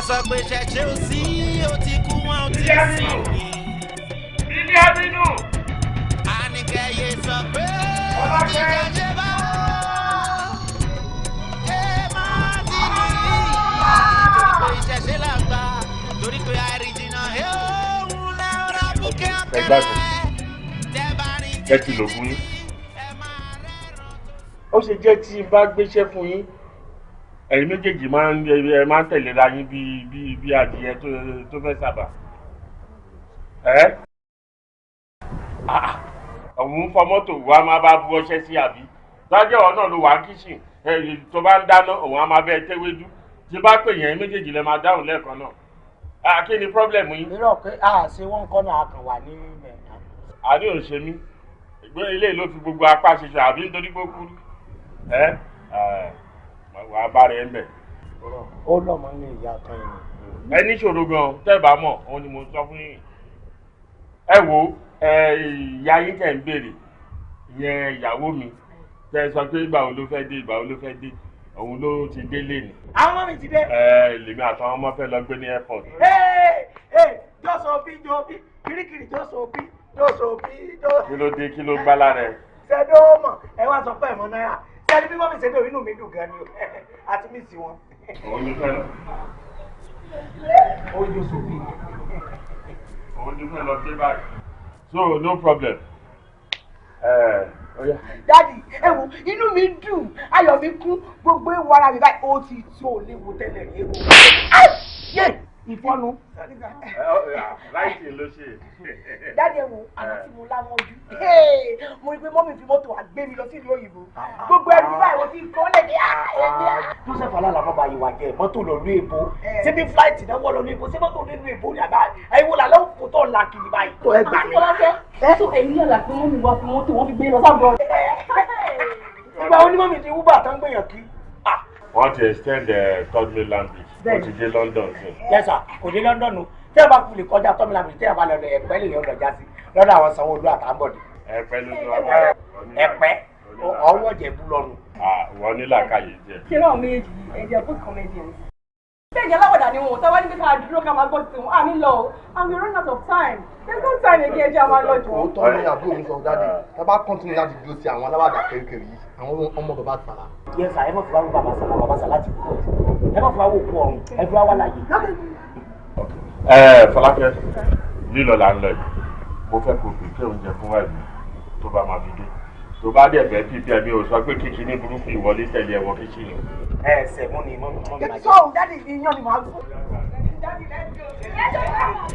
Sọ pé ṣẹ̀ṣẹ̀ ò sí, ó ti kú, wọn ò ti sí ni. Ilé Aminu. Àníkẹ́yẹ sọ pé ìṣẹ̀ṣẹ̀ bá ẹ máa ti ní. Torí pé ìṣẹ̀ṣẹ̀ là ń gbà, torí pé àìrìnjìnà òun lẹ́ọ̀rọ̀ bùkẹ́ ọ̀kẹ́rẹ́. Ẹ ti lò fún yín. Ó ṣe jẹ́ tí n bá gbéṣẹ́ fún yín, ẹ̀yin méjèèjì máa ń ẹ máa ń tẹ̀léra yín bí adìyẹ tó fẹ́ sábà. Ẹ́ òun fọ mọ́tò wa máa bá bu ọṣẹ sí, àbí tọ́jú ọ̀ náà ló wà á kíṣìn tó bá ń dáná, òun á máa bẹ́ẹ̀ tẹ́wédú. Tí bá pè yẹn, méjèèjì lẹ máa dáhùn lẹ́ẹ̀kan náà. Kí ni problem yín? Irọ́ pé a ṣe wọ́n kọ́ náà kàn wà ní mẹ́ta. Àní ò ṣe mí ilé ló fi gbogbo apá ṣiṣẹ́, àbí nítorí pé ó kúrú ẹ wàá bá rẹ ń bẹ̀. Ó lọ́mọ ní ìyá kan yìí. Ẹ níṣòro gan, tẹ́ ẹ bá mọ̀, òun ni mo sọ fún yín. Ẹ wo ìyá yín tẹ̀ ń béèrè ìyẹn, ìyàwó mi tẹ́ ẹ sọ pé ìgbà wo ló fẹ́ dé, ìgbà wo ló fẹ́ dé, òun ló ti délé ni. Àwọn ọmọ mi ti dé. Ẹ lèmi àtàwọn ọmọ fẹ́ lọ gbé ní airport. Jọ́sọ̀ bí jọ bí kirikiri, jọ́sọ̀ bí jọ́sọ̀ bí jọ́. Kí ló dé? Kí ló gbá lára ẹ? Ṣẹ́dó mọ̀ ẹ wá sọ pé ẹ̀mọ́ náírà ṣẹ́ni bí mọ́mí ṣẹ́dó, inú mi dùn gan ni o àti mí sí wọn. Òun ló fẹ́ lọ. Ó jọ́sọ̀ bí. Òun ló fẹ́ lọ gbé báyìí. So no problem. Daddy, ẹ wo, inú mi dùn, ayọ̀ mi kún, gbogbo ewu ara mi báyìí ó ti tó léwu tẹ́lẹ̀ rí ewu. Yé, ìfọ́nu. Láìsí ló ṣe. Daddy, ẹ wo, àná tí mo lámọ́jú, mo rí i pé mummy fi mọ́tò wá gbé mi lọ sílùú òyìnbó, gbogbo ẹrù mi báyìí mo ti kọ́ lẹ́kẹ́ èmi. Joseph alálàmọ́ bá ìwà jẹ mọ́tò lọ lú èbó, ṣé bí flight náà wọ̀ lọ lú èbó, ṣé mọ́tò lú èbó ni àbá ẹ̀wò làlọ́ kò tó la kiri báyìí. Tó ẹ gbà mí. Tó ẹ̀yin náà là pé mummy wá fi mọ́tò wọ́n fi gbé lọ sábọ̀. Ìgbà wo ni mummy ti Uber tán gbèyàn kí? Wọ́n ti extend the Third Mainland Bridge, ó ti dé London sí. Yes sir, kò dé London o. Tí ẹ bá kú lè kọjá Third Mainland Bridge, tí ẹ bá lọ Ẹ̀pẹ́ lè yọ lọ já sí lọ́dọ̀ àwọn Sanwó-Olú àtàbọ̀dé. Ẹ̀pẹ́ ló ti wá bá. Ẹ̀pẹ́ ọwọ́ Jẹ̀bú lọ́nu. Wọ́n ní làákàyè jẹ. Ṣé náà méjì ẹ̀jẹ̀ both comedians. Bẹ́ẹ̀ ni aláwọ̀dà ni wọn ò táwa níbi ká dúró ká máa gbọ́ sí wọn. Àmì lọ o, and we run out of time. There's no time again, ẹjẹ́ a máa lọ jù. Òótọ́ ni àbúrò mi sọ, daddy. Tá bá continue láti dúró sí àwọn aláwàdà kẹrìkẹrì yìí, àwọn ọmọ bàbá sàlá. Yes sir, ẹ má fi wá wú bàbá sàlá, bàbá sàlá ti kú. Ẹ má fi wá wú òkú ọ̀run, ẹ fi wá wá láàyè. Ẹ Fọlákẹ́, lílọ là ń lọ yìí. Mo fẹ́ kó prepare oúnjẹ fún wáìlì tó bá máa fi dé. Tó bá dẹ̀ fẹ́ pípẹ́, mi ò sọ pé kíkí ní burúkú ìwọlé tẹ̀lé ẹ̀wọ̀n kíchìnì. Ẹ sẹ̀mú ni mummy mummy máa jẹ. Sọ̀rọ̀ daddy, iyán ni màá gún. Daddy, let's go.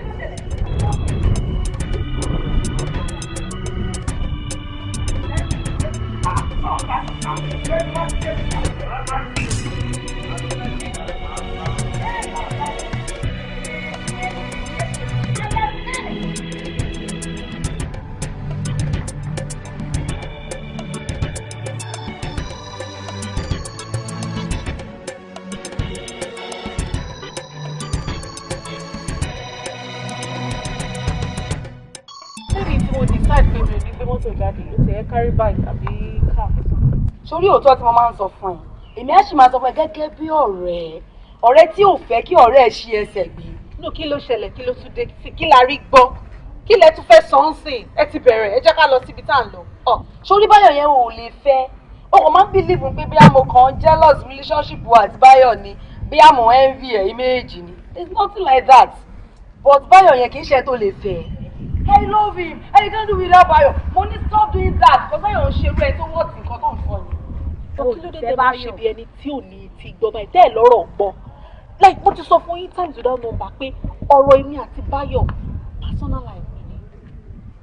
Lẹ́yìn tí mo decide pé mi ò ní gbé mọ́tò jáde, ló ti ẹ̀ carry bike àbí car. Sórí òótọ́ tí mo máa ń sọ fún ẹ, èmi á sì máa sọ fún ẹ gẹ́gẹ́ bí ọ̀rẹ́, ọ̀rẹ́ tí ò fẹ́ kí ọ̀rẹ́ ẹ̀ ṣí ẹsẹ̀ gbé. No, kí ló ṣẹlẹ̀? Kí ló tún dé? Kí la rí gbọ́? Kí lẹ tún fẹ́ sọ ń sìn? Ẹ ti bẹ̀rẹ̀, ẹ jẹ́ ká lọ síbi tá à ń lọ. Sórí Báyọ̀ yẹn ò lè fẹ́. O kò máa ń believe pé bí àmọ́ kan jealous relationship wa àti Báyọ̀ ni, bí àmọ́ envy ẹ̀ méjì ni. It's nothing like that. But Báyọ̀ yẹn kì í ṣe tó lè fẹ́. I love him and you can't do without Báyọ̀. Mo ní stop doing that because Báyọ̀ ń ṣerú ẹ tó wọ́ọ̀tì nǹkan tó ń sọ ni. Kí ló dé tẹ́ máa ṣe bí ẹni tí ò ní ti gbọ́ báyìí tẹ́ ẹ̀ lọ́rọ̀ gbọ́? Like mo ti sọ fún yín times without number pé ọ̀rọ̀ èmi àti Báyọ̀, personal life mi ni.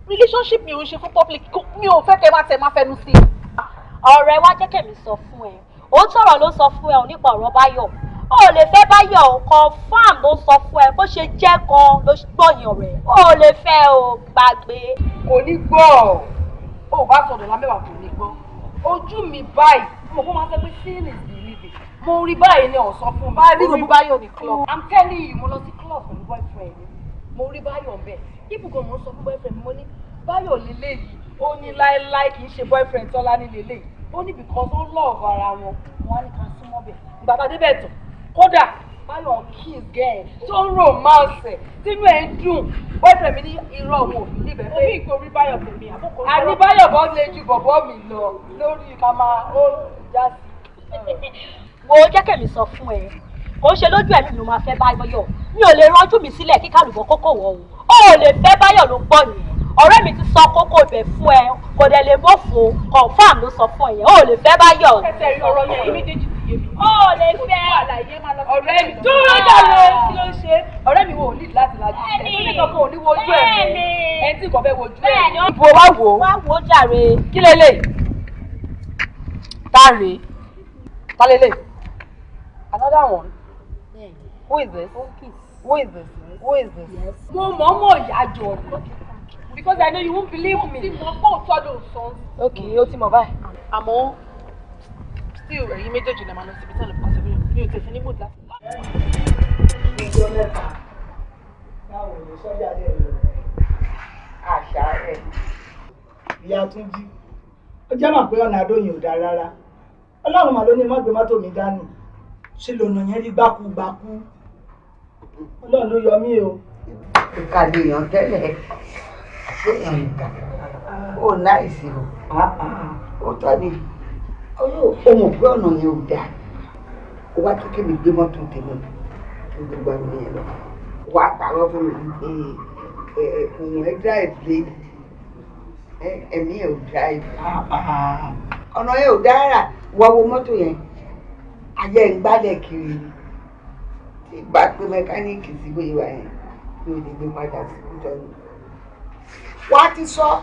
Relationship mi ò ń ṣe fún public, mi ò fẹ́ kẹ́ máa tẹ̀ máa fẹnu sí i. Ọ̀rẹ́ wa, jẹ́ kẹ̀mí sọ fún ẹ, òótọ́ ọ̀rọ̀ ló sọ fún ẹ ò nípa ọ̀rọ̀ Báyọ̀. O ò lè fẹ́ Báyọ̀ o, confam ló sọ fún ẹ, bó ṣe jẹ́ gan ló gbọ̀yàn rẹ̀, o ò lè fẹ́ o, gbàgbé. Kò ní gbọ́ ọ bá sọ̀dọ̀ lámẹ́wàá, kò ní gbọ́. Ojú mi báyìí mo kó máa ń sọ pé seeing is believing. Mo rí báyìí ní ọ̀sán fún mi, mo rí Báyọ̀ ní club. I'm telling you, mo lọ sí club pẹ̀lú boyfriend mi, mo rí Báyọ̀ bẹ́ẹ̀. Ibùgàn mo ń sọ fún boyfriend mi, mo ní Báyọ̀ lélẹ́yìí. Ó ní láéláé, kì í ṣe boyfriend Tọ́lá ní lélẹ́yìí. Ó ní because ó love ara wọn. Wọn á ní ká súnmọ́ bẹ̀. Ìgbà tá a débẹ̀ tán, kódà Báyọ̀ ń kiss girl tó ń romance ẹ̀ tínú ẹ̀ ń dùn. Boyfriend mi ní irọ́ òun ò believe ẹ̀ pé. Omi ìkórí Báyọ̀ tèmi àbókò. Àní Báyọ̀ bọ́ lè ju bọ̀bọ́ mi lọ lórí ká máa ó já sí. Wo jẹ́ kèmi sọ fún ẹ, kò ń ṣe lójú ẹ̀mí mi ló máa fẹ́ Báyọ̀. Mi ò lè ranjú mi sílẹ̀ kí kálùbọ̀ kókó wọ̀ o. Ò lè fẹ́ Báyọ̀ ló gbọ́ yẹn. Ọ̀rẹ́ mi ti sọ kókó ibẹ̀ fún ẹ, kò dẹ̀ lè mọ̀fo, confam ló sọ fún ẹ yẹn. Ò lè fẹ́ Báyọ̀. Ẹsẹ̀ rí ọ̀rọ̀ yẹn, méjèèjì ti yé mi. Ò lè fẹ́. Ọ̀rẹ́ mi dúró jàre, kí ló ń ṣe? Ọ̀rẹ́ mi wo ò ní láti lajú sílẹ̀. Torí kankan ò ní wojú ẹ̀ mi. Ẹni tí kò fẹ́ wojú ẹ̀ mi. Ibo wá wò ó. Wá wò ó jàre. Kí lélẹ̀? Ta rèé? Ta lélẹ̀? Another one. Who is this? Who is this? Who is this? Mo mọ̀ọ́mọ̀ yájọ ni. Because I know you won't believe me. Mo ti mọ̀ pé òótọ́ ló sọ. Okay, ó ti mọ̀ báyìí. Àmọ́ still ẹ̀yin méjèèjì lè máa lọ síbi tẹ́lẹ̀ because mi ò tẹ̀sí ní mood láti. Ìjọ mẹ́ta. Báwo ni sọ́jà dẹ̀ lọ? Àṣà rẹ̀. Ìyá Túnjí. Ó jẹ́ mọ̀ pé ọ̀nà Adóyin ò dáa rárá. Ọlọ́run mà ló ní má gbé mọ́tò mi dání. Ṣé lọ́nà yẹn rí gbákúgbákú? Ọlọ́run ló yọ mí o. Ìkà lèèyàn tẹ́lẹ̀, àṣeyàn ìkà. Ó náìsì o. Ó tọ́ ni. Ó mọ̀ pé ọ̀nà yẹn ò dáa. Ó wá tó kémi gbé mọ́tò tèmi tó gbogbo àwọn yẹn lọ. Wà á pàrọ̀ fún mi pé òun ẹ̀ drive lé ẹ̀mí ẹ̀ ò drive. Ọ̀nà yẹn ò dáa rà. Wọ́n wo mọ́tò yẹn. Ayé ń gbálẹ̀ kiri ni. Tí ìgbà pé mẹkáníìkì sí bóyá wà yẹn mi ò lè gbé padà sí Kútọ́nù. Wọ́n á ti sọ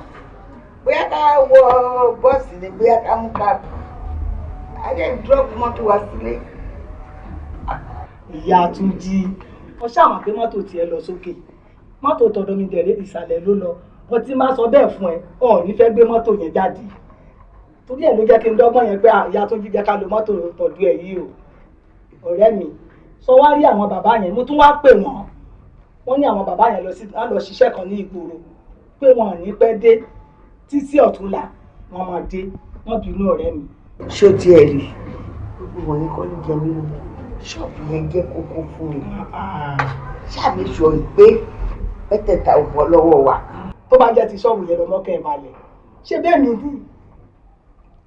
bóyá ká wọ bọ́ọ̀sì ni bóyá ká mú káàbù. Ayé ń dúrọ́pù mọ́tò wá sílé. Ìyá Túnjí, ó ṣàmọ̀ pé mọ́tò tiẹ̀ lọ sókè. Mọ́tò tọ̀dọ̀ mi dẹ̀rẹ́ ìsàlẹ̀ ló lọ. Wọ́n ti máa sọ bẹ́ẹ̀ fún ẹ, ò ní fẹ́ gbé mọ́tò yẹn jáde. Torí ẹ̀ ló jẹ́ kí n dọ́gbọ́n yẹn pé ìyá Túnjí jẹ́ ká lo mọ́tò tọ̀dọ̀ ẹ̀ yìí o. Ọ̀rẹ́ mi, sọ wá rí àwọn bàbá yẹn, mo tún wá pè wọ́n. Wọ́n ní àwọn bàbá yẹn lọ ṣiṣẹ́ kan ní ìgboro pé wọn ò ní pẹ́ dé títí ọ̀túnla wọn máa dé, wọ́n bínú ọ̀rẹ́ mi. Ṣé o tiẹ̀ rí? Gbogbo wọ̀nyí kọ́ ló jẹ mí lógún. Ṣọ́ọ̀bù yẹn jẹ́ kókó fún mi. Ṣáàmì sọ pé mẹ́tẹ̀ẹ̀ta ò bọ́ lọ́wọ́ wa. Tó bá jẹ́ ti ṣọ́ọ̀bù yẹn lọ mọ́kẹ́ ẹ̀ balẹ̀. Ṣé bẹ́ẹ̀ mi dùn?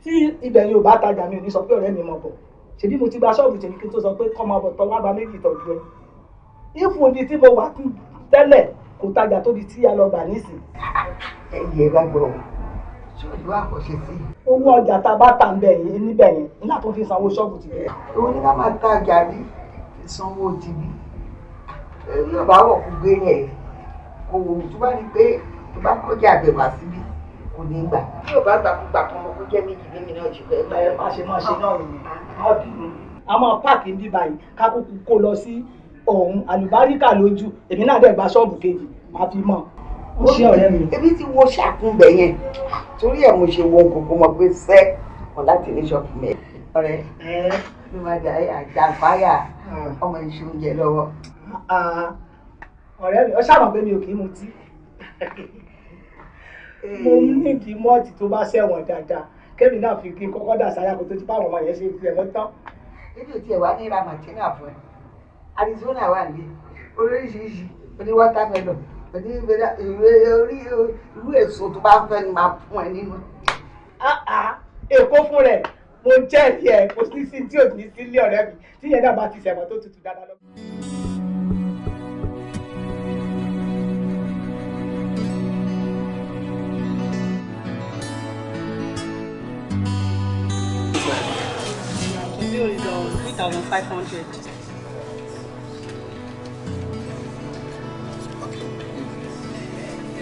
Tí ibẹ̀ yóò bá tajà mi ò ní sọ pé ọ̀rẹ́ mi mọ̀ bọ̀. Ṣèbí mo ti gba ṣọ́ọ̀bù tèmi kí n tó sọ pé kọ́ máa bọ̀ tọ́ wá gba méjì tọ́jú ẹ. Ìfún ibi tí mo wà tẹ́lẹ̀ kò tajà tóbi tí a lọ gbà nísìn. Ẹ yẹ bá gbọ́ ṣọ́ọ̀bù wa kò ṣe sí. Owó ọjà tá a bá tà ń bẹ̀ yẹn níbẹ̀ yẹn nígbà tó fi sanwó ṣọ́ọ̀bù ti bẹ̀rẹ̀. Owó ní ká máa ta ọjà rí fi sanwó ti bí. Yóò bá wọ̀ kó gbé yẹn kò wò tó bá rí pé tó bá kọjá àbẹ̀ wá síbí kò ní gbà. Yóò bá gbàkúgbà kan mọ kó jẹ́ méjì mímí náà ṣe fẹ́ gbà. Ẹ má ṣe má ṣe náà nìyẹn, má bínú. A máa páàkì ń bí báyìí ká kúkú kó lọ sí ọ̀hún àlùbáríkà lójú èmi náà dẹ̀ gba ṣọ́ọ̀bù kejì máa fi mọ̀. Ó ṣe ọ̀rẹ́ mi. Ebi ti wo ṣàkúnbẹ̀ yẹn torí ẹ̀ mo ṣe wo kòkó mọ̀ pé sẹ́ wọn láti ní ṣọ́ọ̀bù mi. Ọ̀rẹ́ ló máa dà ẹ́ àjàǹfáyà ọmọ iṣu oúnjẹ lọ́wọ́. Ọ̀rẹ́ mi, ó ṣàmọ̀ pé mi ò kì í mutí. Mo nídìí mọ́ọ̀tì tó bá ṣẹ̀wọ̀n dáadáa kébì náà fi kí n kọ́kọ́ dà sáyà kó tó ti bá àwọn ọmọ yẹn ṣe tiẹ̀ mọ́ tán. Ebi ò tiẹ̀ wá ní ra màtínà fún ẹ. Arizona wà ní oríṣiríṣi oní watermelon oní orí irú èso tó bá ń fẹ́ ni máa fún ẹ nínú. Èkó fún rẹ̀ mo jẹ́rìí ẹ̀ kò sí sí tí ò ní sílé ọ̀rẹ́ mi tí yẹn náà bá ti ṣẹ̀wọ̀n tó tutù dáadáa lọ. The bill is 3,500. Okay.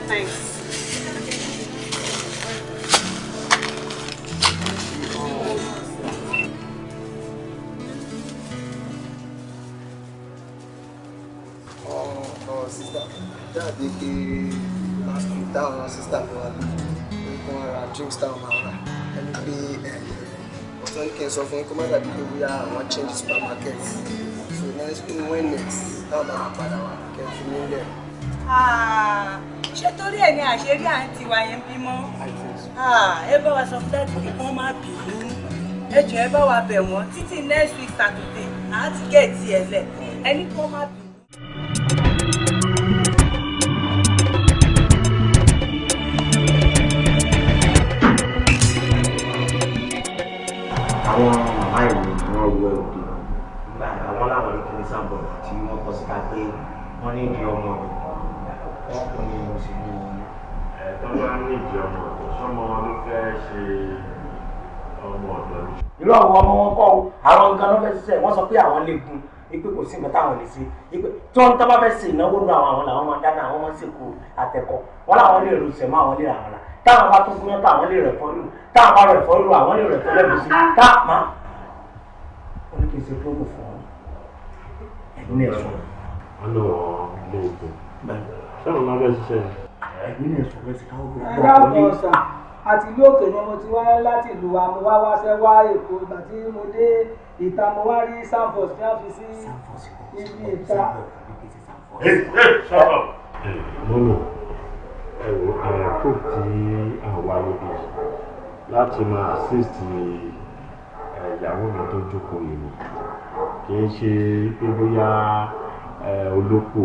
Thanks. Oh, sister, jáde pé last week táwọn sister mi wá lé pé kí wọ́n ra drinks táwọn máa rà ẹni pé ọ̀tọ́ ní kí n sọ fún yín kó má dàbí pé bóyá àwọn change supermarket so next when next táwọn bá máa padà wá kẹ́ fi mí lẹ̀. Ṣé torí ẹ̀ ni àṣírí àǹtí wa yẹn bímọ? Ẹ bá wa sọ fún dáàdì pé kí wọ́n má bínú. Ẹ jọ̀ọ́ ẹ bá wa bẹ̀ wọ́n títí next week Saturday. À ti gẹ̀ẹ́tì ẹ̀ lẹ̀ ẹni kọ́ má bínú. Àwọn màmá ìlú ni wọ́n wọ òde nígbà àwọn làwọn ní kíní sábọ̀ tí wọ́n kọ síta pé wọ́n ní ìdí ọmọ rẹ̀ wọ́n kò ní mo sì ní wọn. Ẹ tó bá ní ìdí ọmọ ọ̀dọ̀ sọ́mọ wọn ló fẹ́ ṣe ọmọ ọ̀dọ̀ ni. Irú àwọn ọmọ wọn kọ́ o, àwọn nǹkan ló fẹ́ ṣiṣẹ́, wọ́n sọ pé àwọn lè gun ipe kò sí nǹkan táwọn lè ṣe, ipe tí wọ́n tó bá fẹ́ ṣe ìnáwó nu àwọn làwọn máa dáná, àwọn máa ń ṣèkó àtẹ̀kọ́ wọn làwọn lè rò sẹ̀mọ́, àwọn lè rà wọn là táwọn bá tún gúnyán, táwọn lè rẹ̀ fọ́ lù, táwọn bá rẹ̀ fọ́ lù, àwọn lè rẹ̀ fọ́ lẹ́gùsí tá má. Ó ní kí n ṣe promo fún ọ ẹ̀mí náà sọ. Wọ́n ní wọ́n lé egun. Sẹ́wọ̀n máa fẹ́ ṣiṣẹ́ ni. Ẹ̀mí náà sọ fẹ́ sí káwọn Ẹ dákun ọ̀sà, àti ìlú òkè ni mo ti wá láti ìlú wa, mo wá wáṣẹ́ wá Èkó. Ìgbà tí mo dé ìta mo wá rí sanfos tí wọ́n fi sí ibi ìta. Mọ́mọ́, ẹ wo cook tí à ń wá níbí láti máa assist ìyàwó mi tó jókòó yìí ni, kì í ṣe pé bóyá olópò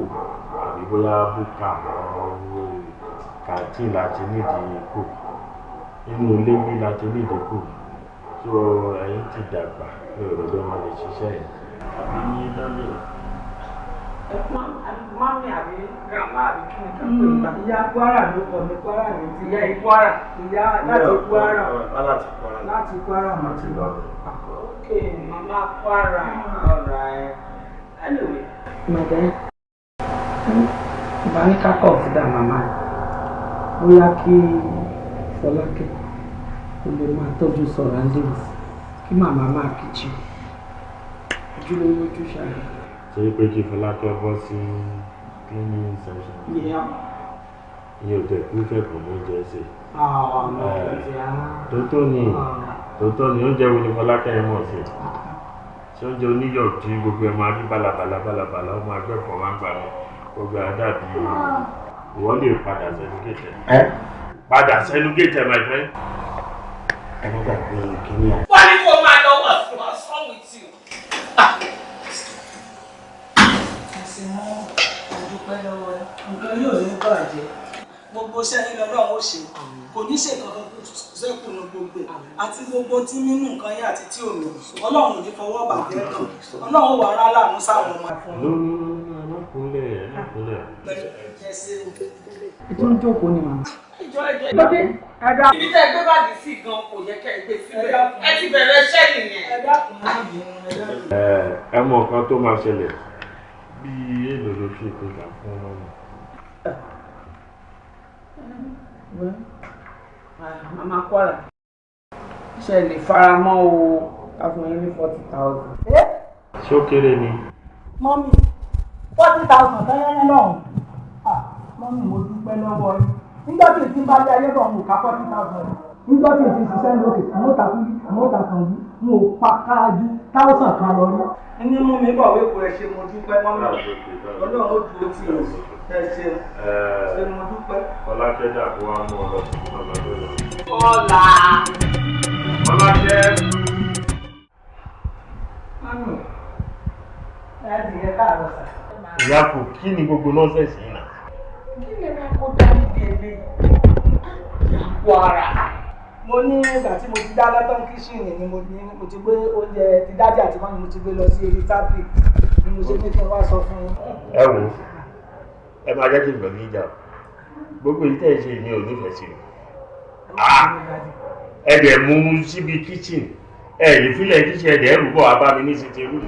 àbí bóyá búkà kàntìn láti nídìí cook, nínú ilé bí láti nídìí cook. So ẹ̀yin ti dàgbà, mi ò rò pé wọ́n lè ṣiṣẹ́ yẹn. Àbí dábì. Mami àbí grandma àbí kí ni ká pè é? Ìyá Kwara ló kọ mi, Kwara ní ti. Ìyá Kwara. Ìyá láti Kwara. Láti Kwara. Láti Kwara mo ti lọ. Ok, mama Kwara. All right. Anyway. Madam, ìbá ní ká consider màmá bóyá kí Fọlákẹ́ kó lè máa tọ́jú surroundings, kí màmá máa kitchen ojúlówó ojú ṣáà. Ṣé pé kí Fọlákẹ́ bọ́ sí cleaning section? Yeah. Ìyẹn ò tẹ̀ kú fẹ́ kàn mọ́ oúnjẹ ṣe. Tótó ni tótó ni oúnjẹ wo ni Fọlákẹ́ yẹn mọ̀ sí? Ṣé oúnjẹ oníyọ̀ tí gbogbo ẹ̀ máa rí bálabàla bálabàla, ó máa gbẹ̀fọ́ máa gbà mí gbogbo ẹ̀ dàbí ìwọ lè padà sẹ́nu géètì ẹ̀. Padà sẹ́nu géètì ẹ̀ my friend. Ẹ má gbàgbé kíní à. Wọ́n ní kó máa lọ, what's wrong with you? Dúpẹ́ lọ́wọ́ ẹ, nǹkan yóò ní bàjẹ́, gbogbo iṣẹ́ yín lọ́lọ́run ó ṣe, kò ní ṣe kankan sẹ́kù ní gbogbo ẹ̀ àti gbogbo tí nínú nǹkan yẹn àti tí òun ọlọ́run ò ní fọwọ́ bàjẹ́ kàn, ọlọ́run wà rán láàánú sáwọn ọmọ fún un. Ẹ má kúnlẹ̀, ẹ má kúnlẹ̀. Ètò ń jókòó ni màmá. Ìjọ ẹjọ ìjọ ibi tẹ́ ẹ gbé báàgì sí gan kò yẹ kẹ́ ẹ gbé síbẹ̀, ẹ ti bẹ̀rẹ̀ iṣẹ́ nìyẹn. Ẹ mọ nǹkan tó máa ṣẹlẹ̀ bí èlò ló fi ìpínlẹ̀ fún ọmọ. Màmá Kwara, ṣe lè fara mọ́ o, ká fún yín ní 40,000. Ṣé ó kéré ni? Mọ́mí, 40,000 tán yẹ́yẹ́ náà. Mọ́mí, mo dúpẹ́ lọ́wọ́ yín. Nígbà tí èsì ń bá lé ayé bọ̀, mo kà 40,000. Nígbà tí èsì ń ṣiṣẹ́ lókè, mo ta kú, mo ta kàn yí, mo pa káájú 1,000 kan lọ rí. Ní mú mi bọ̀ wéko, ẹ ṣé mo dúpẹ́ mọ́mí. Ọlọ́run ó dúró tì í, ẹ ṣé ṣé mo dúpẹ́. Fọlákẹ́ dàbò wá mú ọ lọ sí ọ̀nà tó lọ. Fọlá. Fọlákẹ́. Mọ́mí, láti ẹ káàárọ̀ sà. Ìyá kò kí ni gbogbo nọ́ọ̀sẹ̀sì yìí náà? Kí ni wọn kó dání délé? Kwara. Mo ní ìgbà tí mo ti dá látàn kíṣìnì ni mo ti gbé oúnjẹ ti dájú àti mọ́ni, mo ti gbé lọ sí eré tábìlì ni mo ṣe ní kí n wá sọ fún yín. Ẹ wo, ẹ máa jẹ́ kí n bẹ̀rù ìjà o, gbogbo èyí tẹ̀ ṣe mi ò nífẹ̀ẹ́ sí o. Ẹ dẹ̀ mú síbi kíchìn, ẹ lè fílẹ̀ kíchìn, ẹ dẹ̀ rú bọ̀ wá bá mi ní sí ti rú.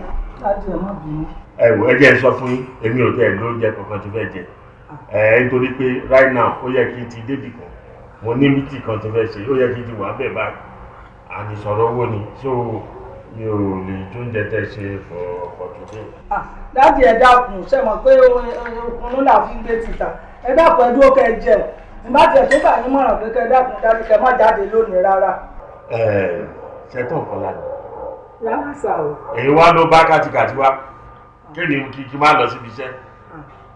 Dájú, ẹ má bínú. Ẹ wò, ẹ jẹ́ n sọ fún yín, èmi ò tẹ̀ lóúnjẹ kankan tí fẹ́ jẹ ẹ, nítorí pé right now ó yẹ kí n ti débì kan, mo ní mítì kan tó fẹ́ ṣe, ó yẹ kí n ti wà bẹ́ẹ̀ báyìí, àní sọ̀rọ̀ owó ni, so mi ò lè jóúnjẹ tẹ́ ṣe for today. Dáàdì, ẹ dákun, ṣe mọ̀ pé okun là fi ń gbé títà, ẹ dákun, ẹ dúró kẹ́ ẹ jẹun, nígbà tí ẹ tó gbà yín mọ̀ràn pé kẹ́ ẹ dákun dájú kẹ́ ẹ má jáde lónìí rárá. Ẹ ṣetán kan lánàá. Rárá sà o. Èyí wá ló bá kàtìkàtì wá kí ni kí n má lọ síbi iṣẹ́,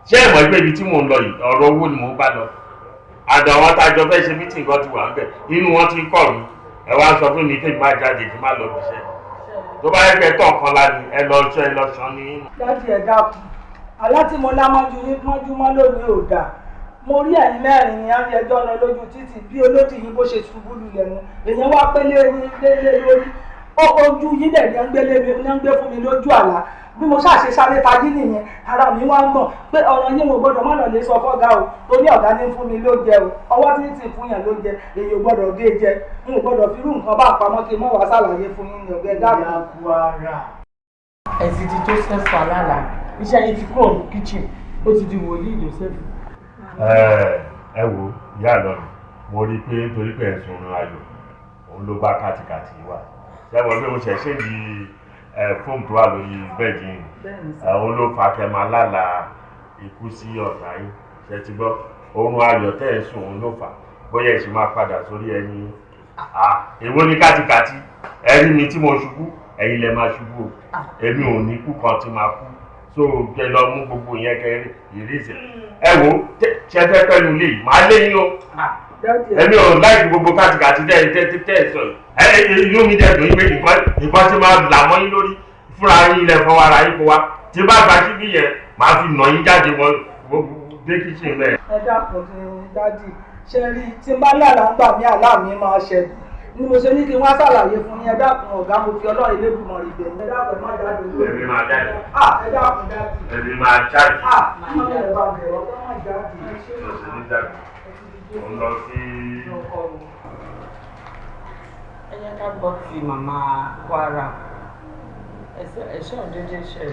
ṣé ẹ mọ̀ pé ibi tí mò ń lọ yìí ọ̀rọ̀ owó ni mò ń bá lọ, àdó àwọn tájọ fẹ́ ṣe mítìn kan ti wà ńbẹ̀, inú wọn ti ń kọ̀ mí, ẹ wá sọ fún mi kí n má jáde, kí n má lọ bí iṣẹ́. Tó bá yẹ kẹ́ tọ̀ kan lá ni ẹ lọ ṣọ ẹ lọ ṣan ní. Dájú ẹ dákun, àlá tí mo lá mọ́jú yín mọ́júmọ́ lónìí ò dáa. Mo rí ẹ̀yin mẹ́rin ní àrí ẹjọ́ lọ lójú títì bí olódì yín bó ṣe ṣubú lulẹ̀ nu. Èèyàn wá pé lé lórí. Ojú yín dẹ̀ ní ń gbé fún mi lójú àlá. Bí mo ṣàṣe sáré tají nìyẹn, ara mi wá ń gbọ̀n pé ọ̀rọ̀ yín mo gbọ́dọ̀ má lọ lè sọ fọ́gá o, torí ọ̀gá ní fún mi lóúnjẹ o, ọwọ́ tí ń tì fún yàn lóúnjẹ, èyí ò gbọ́dọ̀ gé jẹ, n ò gbọ́dọ̀ fi irú nǹkan bá pamọ́ kí n mọ̀ wá ṣàlàyé fún yín ní ọ̀gá ẹ̀dá mi. Ẹ̀sìn ti Joseph alára, iṣẹ́ yìí ti kúrò ní kitchen, ó ti di wòlíì Joseph. Ẹ wo ìyá àlọ́ mi, mo rí i pé nítorí pé ẹ̀sùn oorun ayọ̀, òun ló bá kàtìkàtì wá. Ṣé mo pé mo ṣẹ̀ṣẹ̀ di fóòmù tó wà lórí bẹ́ẹ̀dì yìí, òun ló fa kẹ́ máa lálàá ikú sí ọ̀tá yín. Ṣé ti gbọ́? Oorun ayọ̀ tẹ́ ẹ̀ sùn òun ló fà, bóyá ẹ̀ sì máa padà sórí ẹni. Èwo ni kàtìkàtì? Ẹ rí mi tí mo ṣubú, ẹ̀yin lẹ máa ṣubú o, èmi ò ní kú kan tí máa kú. So kẹ lọ mú gbogbo yẹn kẹ ìrísẹ. Ẹ wo ṣe fẹ́ pẹ́nu lé yìí, màá lé yín o. Èmi ò láìpẹ́ gbogbo kàtìkàtì tẹ́ ẹ sọ yìí. Ẹ inú mi dẹ̀ dùn pé nǹkan tí máa là mọ́ yín lórí fúnra yín lẹ fọwọ́ ara yín kó wa. Tí bá gba síbí yẹn, màá fi nà yín jáde wọ dé kíchìn rẹ̀. Ẹ dákun dádì, ṣe rí tí n bá lálàá ń gbà mí àlá mi máa ṣẹlẹ̀. Ni mo ṣe ní kí n wá ṣàlàyé fún yín. Ẹ dákun ọ̀gá, mo fi Ọlọ́run Elédùmarè bẹ̀ yín. Ẹ dákun ẹ má jáde lórí. Èmi máa jáde. Ẹ dákun jáde. Èmi máa jáde. Má bẹ̀rẹ̀ bá bẹ̀rẹ̀ ọ̀gá má jáde. Lọ sí ní jáde. Mo ń lọ sí. Ẹ jẹ́ ká gbọ́ ti màmá Kwara. Ẹ̀ṣẹ̀ òdédé ṣẹ̀.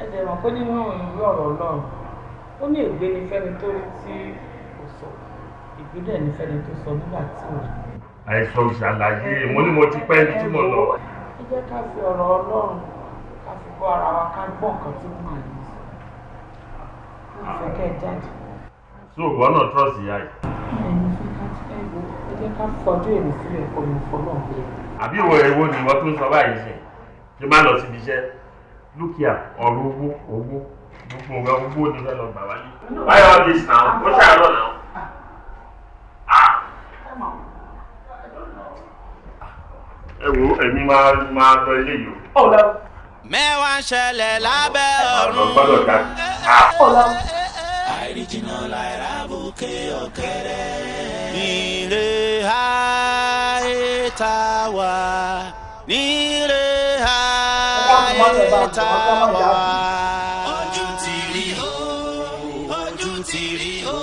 Ẹ dẹ̀ mọ̀ pé nínú ìwé ọ̀rọ̀ Ọlọ́run, ó ní ègbé ni fẹ́ni tó rí tí kò sọ. Ìgbélẹ̀ ní fẹ́ni tó sọ nígbà tí ò rí. Àìsàn ìṣàlàyé, mo ní mo ti pẹ́ ibi tí mo lọ. Ẹ jẹ́ ká fi ọ̀rọ̀ Ọlọ́run ká fi bọ́ ara wa, ká gbọ́ nǹkan tí wọ́n máa yìí sọ. Mo fẹ́ kẹ́ ẹ jáde. So ìwọ náà trust ìyá yìí. Ẹ̀yin fẹ́ ká ẹ jẹ́ ká fọjú èmi sílẹ̀ kọ́ mi fọlọ́ ọ̀gbẹ́. Àbí ìwọ èwo ni ìwọ tó ń sọ báyìí sìn? Kí n má lọ síbi iṣẹ́. Lókìá ọ̀rọ̀ owó owó gbogbo nǹkan owó ni fẹ́ lọ gbà wálé. Why all this now? Ó ṣàárọ̀ náà. Ẹ wo èmi máa lọ ilé yìí o. Mẹ́wàá ń ṣẹlẹ̀ lábẹ́ ọ̀run. Gbọ́dọ̀ jáde. Àìríjìnà láìra bùkẹ́ ọ̀kẹ́rẹ́. Nílé ayé tá a wà. Nílé ayé tá a wà. Ojú ti rí o, ojú ti rí o,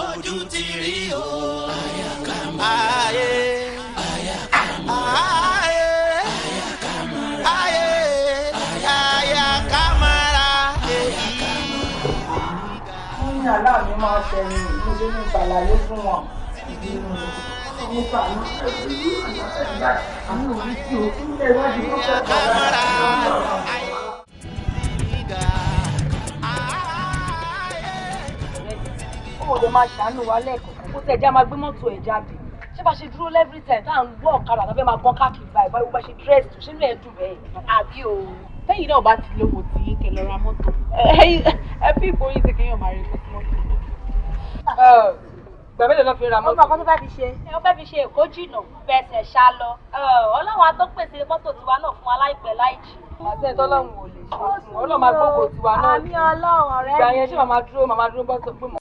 ojú ti rí o. Ayé. Àlá mi máa ṣe ni mo ṣe ní ìṣàlàyé fún wọn. Ó lè máa ṣàánú wa lẹ́ẹ̀kọ̀ọ̀kan kó tẹ̀ já máa gbé mọ́tò ẹ̀ jáde. Ṣé bá ṣe dúró every time tá à ń wọ́ ọ̀kadà tó fẹ́ máa gbọ́n káàkiri báyìí báyìí bá ṣe dress tó ṣe ní ẹ̀dùn bẹ́ẹ̀ àbí o. Tẹ́yìn náà bá ti lówó tí yín kẹ́ lọ ra mọ́tò. Ẹ fi ìbòyìn sí kéèyàn máa rí kó sí mọ́tò. Ìgbà mélòó ló fi ra mọ́tò? Ó mọ nǹkan tó fẹ́ fi ṣe. Ó fẹ́ fi ṣe Èkó jìnnà fẹsẹ̀ ṣá lọ. Ọlọ́run á tó pèsè mọ́tò tiwa náà fún wa láìpẹ́ láì jì. Àti ẹ̀tọ́ Ọlọ́run ò lè ṣe fún Ọlọ́run máa gbógo tiwa náà. Àmì Ọlọ́run ọ̀rẹ́ mi. Ìgbà yẹn ṣé màmá dúró bọ́ sọ pé mo.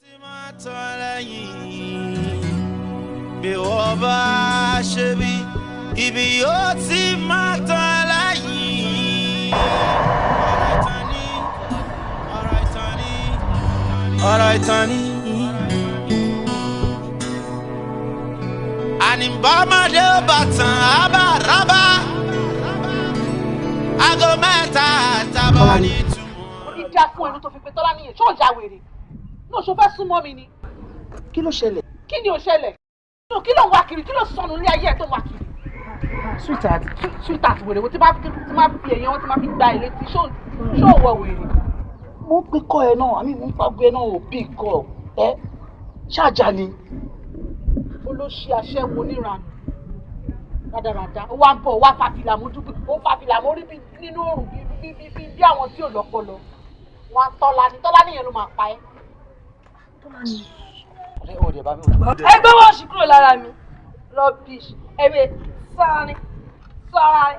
Bí wọ́n bá ṣe bí ibi yóò ti máa tán lẹ́yìn. Ọ̀rọ̀ ìtàn ni, ọ̀rọ̀ ìtàn ni. Ànìbọ́mọdé bàtàn àbáràbà aago 3 àtàbọ̀ ní túmọ̀. Ó ní já fún ẹnu tó fi pe Tọ́lá nìyẹn, ṣó ìjà wèrè? Náà ṣó fẹ́ súnmọ́ mi ni. Kí ló ṣẹlẹ̀? Kí ni ò ṣẹlẹ̀? Kí ló ń wá kiri? Kí ló sọnù ní ayé ẹ̀ tó ń wá kiri? Sweetheart. Sweetheart wèrè wo tí máa fi èèyàn wọn tí máa fi gba ilé tí ṣó wọ wèrè. Mo ń pè kọ́ ẹ náà, àmì mo ń pàgọ́ ẹ náà ò bí kọ́ ẹ ṣáàjà ni. Olóṣì aṣẹ́wó oníranù rádaràda ó wá ń bọ̀ wá fàfìlà mójú ó fàfìlà mórí bí nínú òrùn bí àwọn tí ò lọ́pọlọ wọn Tọ́lá ni Tọ́lá nìyẹn ló máa pa ẹ́. Ẹ gbé wọ́ọ̀ṣì kúrò lára mi rubbish ẹ̀mí sani tọ́ra ni.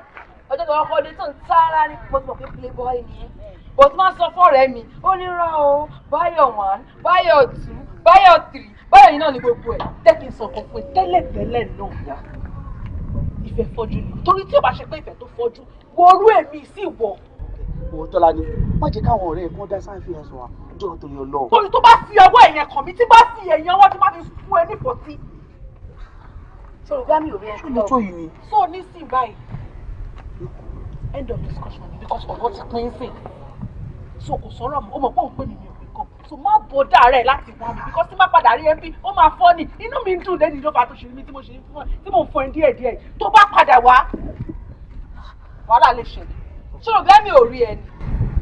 Ọjọ́ tó kọ́kọ́ dé tó ń tọ́ra ni. Mo ti mọ̀ pé playboy ni ẹ́. Bó ti máa sọ fọ́ọ̀rẹ́ mi, ó ní rán o, Báyọ̀ 1, Báyọ̀ 2, Báyọ̀ 3, Báyọ̀ yìí náà ni gbogbo ẹ̀. Jẹ́ kí n sọ̀kan fún ẹ tẹ́lẹ̀tẹ́lẹ̀ náà. Ìfẹ́ fọ́jú ni. Torí tí ò bá ṣe pé ìfẹ́ tó fọ́jú, worú èmi sí ìwọ. Òun Tọ́lá ni, má jẹ́ káwọn ọ̀rẹ́ ẹ̀ kán dá sáfì ẹ̀sùn wa, jọ̀ọ́ torí Ọlọ́run. Torí tó bá fi ọwọ́ ẹ̀yẹn kàn mí, tí bá fi ẹ̀yìn ọwọ́ tí bá fi fún ẹ ní fọ́tí. Ṣòro bá mi ò rí ẹ Ṣé tó yìí ni? So nísìn báyìí, end of discussion because ọ̀rọ̀ ti pín sìn. So kò sọ̀rọ̀ mọ́, ó mọ̀ pé òun pè mí mi ò pè kàn. So má bọ̀dá rẹ̀ láti wá mi because tí má padà rí ẹ bí, ó máa fọ́ ni. Inú mi ń dùn lẹ́nu ìjọba tó ṣe mí tí mo ṣe fún ẹ, tí mò ń fún ẹ díẹ̀díẹ̀. Tó bá padà wá, wàhálà lè ṣẹlẹ̀. Ṣòro bá mi ò rí ẹ ni.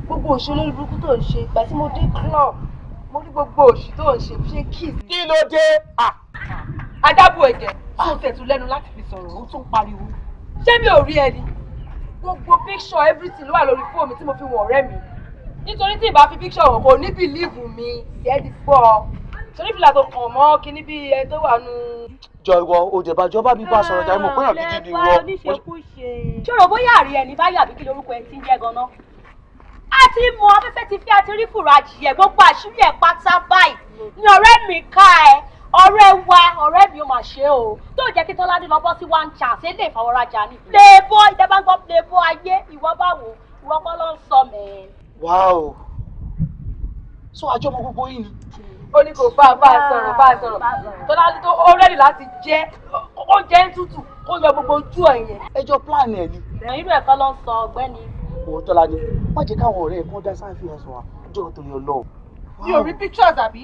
Gbogbo òṣèlú lórí burúkú tó ń ṣe, ìgbà tí mo dé club, mo rí gbogbo òṣì tó ń ṣe, ṣe kiss. Kí ló dé? Adábò ẹ̀jẹ̀. Ṣé o tẹ̀tù lẹ́nu láti fi sọ̀rọ̀? Ó tún pariwo. Ṣé mi ò rí ẹ ni? Gbogbo picture everything ló wà lórí fóònù mi tí mo fi wọ̀n ọ̀rẹ́ mi. Nítorí tí ìbá fi picture wọ̀n kò ní believe mi, tiẹ̀ ti gbọ́. Ṣé fìlà tó kàn mọ́ kíní bí ẹni tó wà nù. Jọ ìwọ òdèbàjọ́ bá mi bá sọ̀rọ̀ jàre, mo pé èèyàn gidi ni ìwọ. Ṣòro bóyá àrí ẹni báyọ̀ àbí kí lorúkọ ẹ ti ń jẹ́ gan-an. A ti mọ afẹ́fẹ́ ti fẹ́ àti rí fùrọ̀ adìyẹ gbogbo àṣírí ẹ̀ pátá báyìí ni ọ̀rẹ́ mi ká ẹ, ọ̀rẹ́ wa, ọ̀rẹ́ mi ò mà ṣe o. Tó jẹ́ kí Tọ́ládé lọ bọ́ sí one chance ilé ìfọwọ́rajà ni. Playboy ìjọba ń gbọ́ playboy ayé ìwọ báwo ìwọ kọ́ ló ń sọ mẹ́ẹ̀. Wow. So àjọ ọmọ gbogbo yìí ni. Ó ní kò bá a sọ̀rọ̀ Tọ́ládé tó ó rẹ́dì láti jẹ́ ó jẹ́ ń tútù kó yọ gbogbo ojú ẹ̀ yẹn. Ẹjọ́ plan ẹ̀ ni. Irú ẹ̀kọ́ ló ń sọ ọ̀gbẹ́ni. Òun Tọ́lá ni, má jẹ́ káwọn ọ̀rẹ́ ẹ̀ kán dá sáfì ẹ̀sùn wa, jọ̀ọ́ torí Ọlọ́run. Mi ò rí pictures àbí?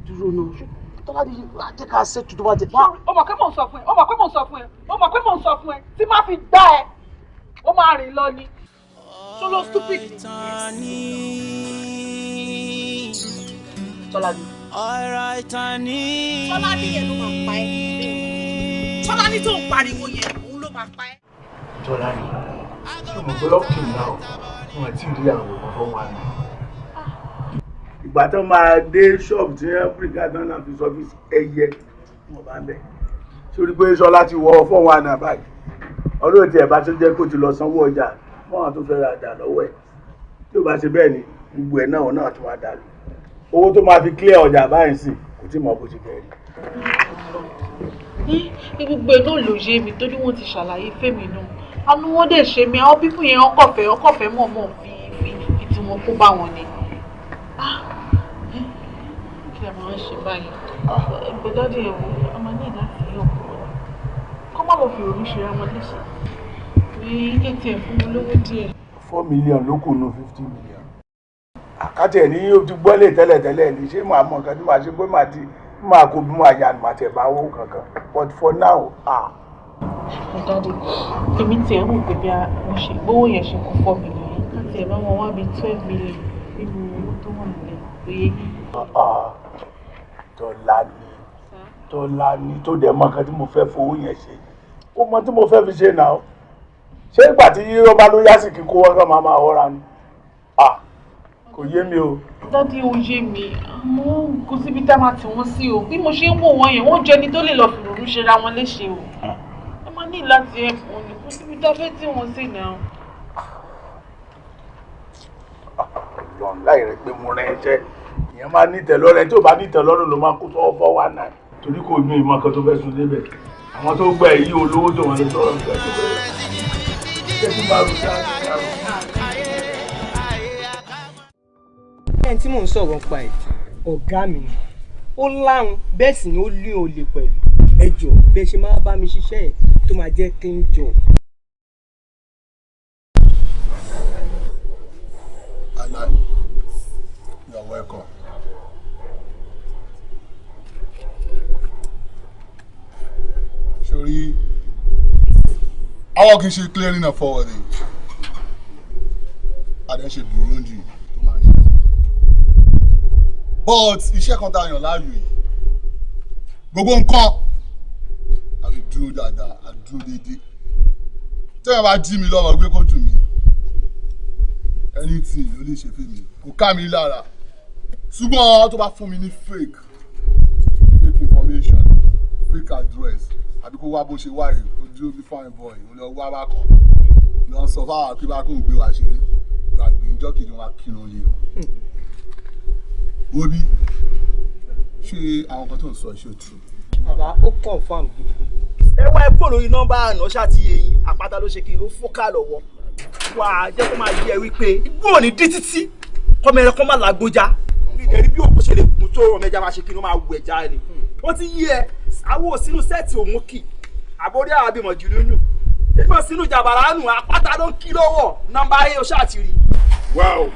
Dúró náà, Tọ́lá ni jẹ́ ká ṣètò tó bá jẹ. Ó mọ̀ pé mò ń sọ fún ẹ, ó mọ̀ pé mò ń sọ fún ẹ, ó mọ̀ pé mò ń sọ fún ẹ, tí má fi gbá ẹ, ó máa rìn lọ ni. Ṣó ló stupid ni? Tọ́lá ni. Ọ̀rọ̀ ìtàn ni. Tọ́lá ní yẹn ló máa pa ẹ́. Tọ́lá ní tó ń pariwo yẹn, òun ló máa pa ẹ́. Tọ́lá ni, ṣé mo gbọ́ up till now wọn àti rí àwọn ọ̀fọ̀ wa ni. Ìgbà tó máa dé ṣọ́ọ̀bù tí Áfíríkà tán náà fi sọ́fíìsì ẹyẹ wọn bá ń bẹ̀. Sórí pé Ṣọlá ti wọ ọ̀fọ̀ wa náà báyìí. Ọlọ́run tí ẹ̀ bá tó jẹ́ kó ti lọ sanwó ọjà mọ́ àwọn tó fẹ́ ra àdá lọ́wọ́ ẹ̀. Tí ò bá ṣe bẹ́ẹ̀ ni gbogbo ẹ̀ náà náà tó máa dà lù. Owó tó máa fi clear ọjà báyìí sì kò tí mọ̀ bó ti fẹ́ rí. Gbogbo ẹ̀ náà ló yé mi torí wọ́n ti ṣàlàyé fẹ́mi náà. Àánú wọn dẹ̀ ṣe mí, àwọn pípù yẹn ọkọ̀fẹ́ mọ̀ọ́mọ̀ fi tí wọn kó bá wọn ni. Kí lè máa ń ṣe báyìí? Gbọ́dọ̀dì ẹ̀wọ̀, a máa ní láti yọ̀ ọ̀pọ̀. Kọ́ má lọ fi òru ṣe ra wọn léṣe. Ní ilé tiẹ̀ fún mi lówó díẹ̀. 4 million ló kù nù 50 million. Àkátẹ̀ ní yóò ti gbọ́lé tẹ́lẹ̀tẹ́lẹ̀ ní ṣé màá mọ nǹkan tí màá ṣe pé màá ti máa kó bí màá yà màá tẹ̀ bá owó kankan but for now ah. Daddy, èmi tiẹ̀ ń wò pé bí mo ṣe gbówó yẹn ṣe kó 4 million yẹn ká tiẹ̀ bá wọn wá bí 12 million nínú owó tó wà nílẹ̀ pé. Tọ́lá ni tó dẹ̀ mọ nǹkan tí mo fẹ́ fowó yẹn ṣe ó mọ tí mo fẹ́ fi ṣe náà ṣé ìgbà tí ọba ló yá sí kíkó wọn kàn máa họra ni kò yé mi o. Daddy ó yé mi àmọ́ kò síbi tá a máa tì wọ́n sí o bí mo ṣe ń wò wọ́n yẹn wọ́n jẹ́ ẹni tó lè lọ fìrònú ṣe ra wọn léṣe o ẹ máa ní láti ẹ̀ fún ni kò síbi tá a fẹ́ tì wọ́n sí náà. Ọlọ́run láì rẹ pé mo rẹ ẹṣẹ ìyẹn máa ní ìtẹ́lọ́rùn ẹni tí ò bá ní ìtẹ́lọ́rùn ló máa kó sọ́wọ́ 419 torí kò ní ìmọ̀ kan tó fẹ́ sùn débẹ̀ àwọn tó gbẹ yìí olówó tó wọn lè sọ̀rọ̀ nígbà tó bẹ̀rẹ̀ ṣé kí n bá rú sáà. Ẹni tí mò ń sọ̀rọ̀ nípa ẹ̀ ọ̀gá mi ni ó láhùn bẹ́ẹ̀ sì ni ó lé olè pẹ̀lú ẹ jọ̀ọ́ bẹ́ẹ̀ ṣe máa bá mi ṣiṣẹ́ yẹn tó máa jẹ́ kí n jọ. Anna, you are welcome. Sori, àwọn kì í ṣe clearing and forwarding. Adé ṣe Burundi tó máa ń ṣe. But iṣẹ́ kan tá a yàn láàyò yìí, gbogbo nǹkan a fi dúró dáadáa, a dúró déédéé. Tẹ́yàn bá jí mi lọ́wọ́ gbé kó jù mí. Anything ló lè ṣe fún mi, kò ká mi lára. Ṣùgbọ́n tó bá fún mi ní fake information, fake address, àbí kó wá bó ṣe wá rè ó dúró bí fine boy, ó lọ wá bá kan. Lọ sọ fáwọn pé bá kóun gbé wa ṣeré. Gbàgbé ìjọ́ kejì wọn kírun lé o. Wo bí ṣé àwọn kan tó ń sọ iṣẹ́ òtún? Bàbá ó confam gidigidi. Ẹ wá ẹ kúrò lórí nọ́mbà àná ṣàtìyẹ yín, àpáta ló ṣe kí ló fọ́kà lọ́wọ́. Wà á jẹ́ kó máa yẹ wípé igbó ò ní dí títí kọ́mọ ẹran kọ́ máa làgbójá. Ẹ̀rí bí òkú ṣe lè kún tó ọmọ ẹja máa ṣe kí ló máa wù ẹja ni. Ó ti yí ẹ, àwọn òsínú sẹ́ẹ̀tì òun kì, àbórí àwọn abimọ̀ jù nínú. Èmi ò sínú jàbàrà nù, àpáta ló ń kí lọ́wọ́, nọ́mbà ayé o ṣàtìrí. Wá o,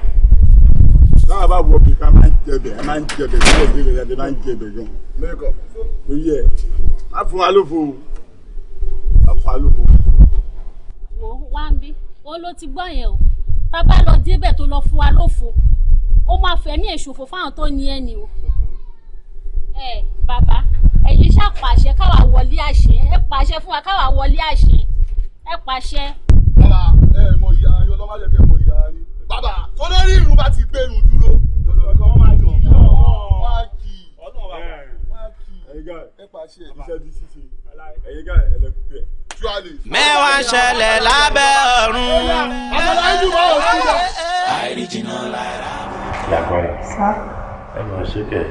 táwa bá wọ bí ká máa ń jẹbẹ̀, a máa ń jẹbẹ̀ sílẹ̀ sílẹ̀ sílẹ̀, máa ń jẹbẹ̀ gan. Lẹ́kọ̀ọ́. Ó yẹ, má fún wa lófo o, má fún wa lófo. Wò ó wá ń bí, ó ló ti gbọ́ yẹn o. Bàbá lọ débẹ̀ tó lọ fún wa lófo. Ó máa fẹ̀mí ìṣòfò fáwọn tó ní ẹni o. Ẹ bàbá, ẹ̀yin ṣàpàṣẹ káwa wọlé àṣẹ, ẹ pàṣẹ fún wa káwa wọlé àṣẹ, ẹ pàṣẹ. Bàbá ẹ mọ ìyá yín, ọlọ́mọ jẹ́ kẹ́ mọ ìyá yín. Bàbá tó lórí ìlú bá ti gbẹ̀rù dúró. Lọ́dọ̀ máa jọ. Wá kì í. Wá kì í. Ẹ̀yin guy, ẹ pàṣẹ. Iṣẹ́ di ṣíṣe. Ẹ̀yin guy, ẹ lọ fi bẹ̀. Mẹ́wàá ń ṣẹlẹ̀ lábẹ́ ọ̀run. Àbẹ̀lẹ̀ ayé wà ó sí ibà. Àìríjìnà lára. Lágbára. Ẹ máa ṣe kẹ̀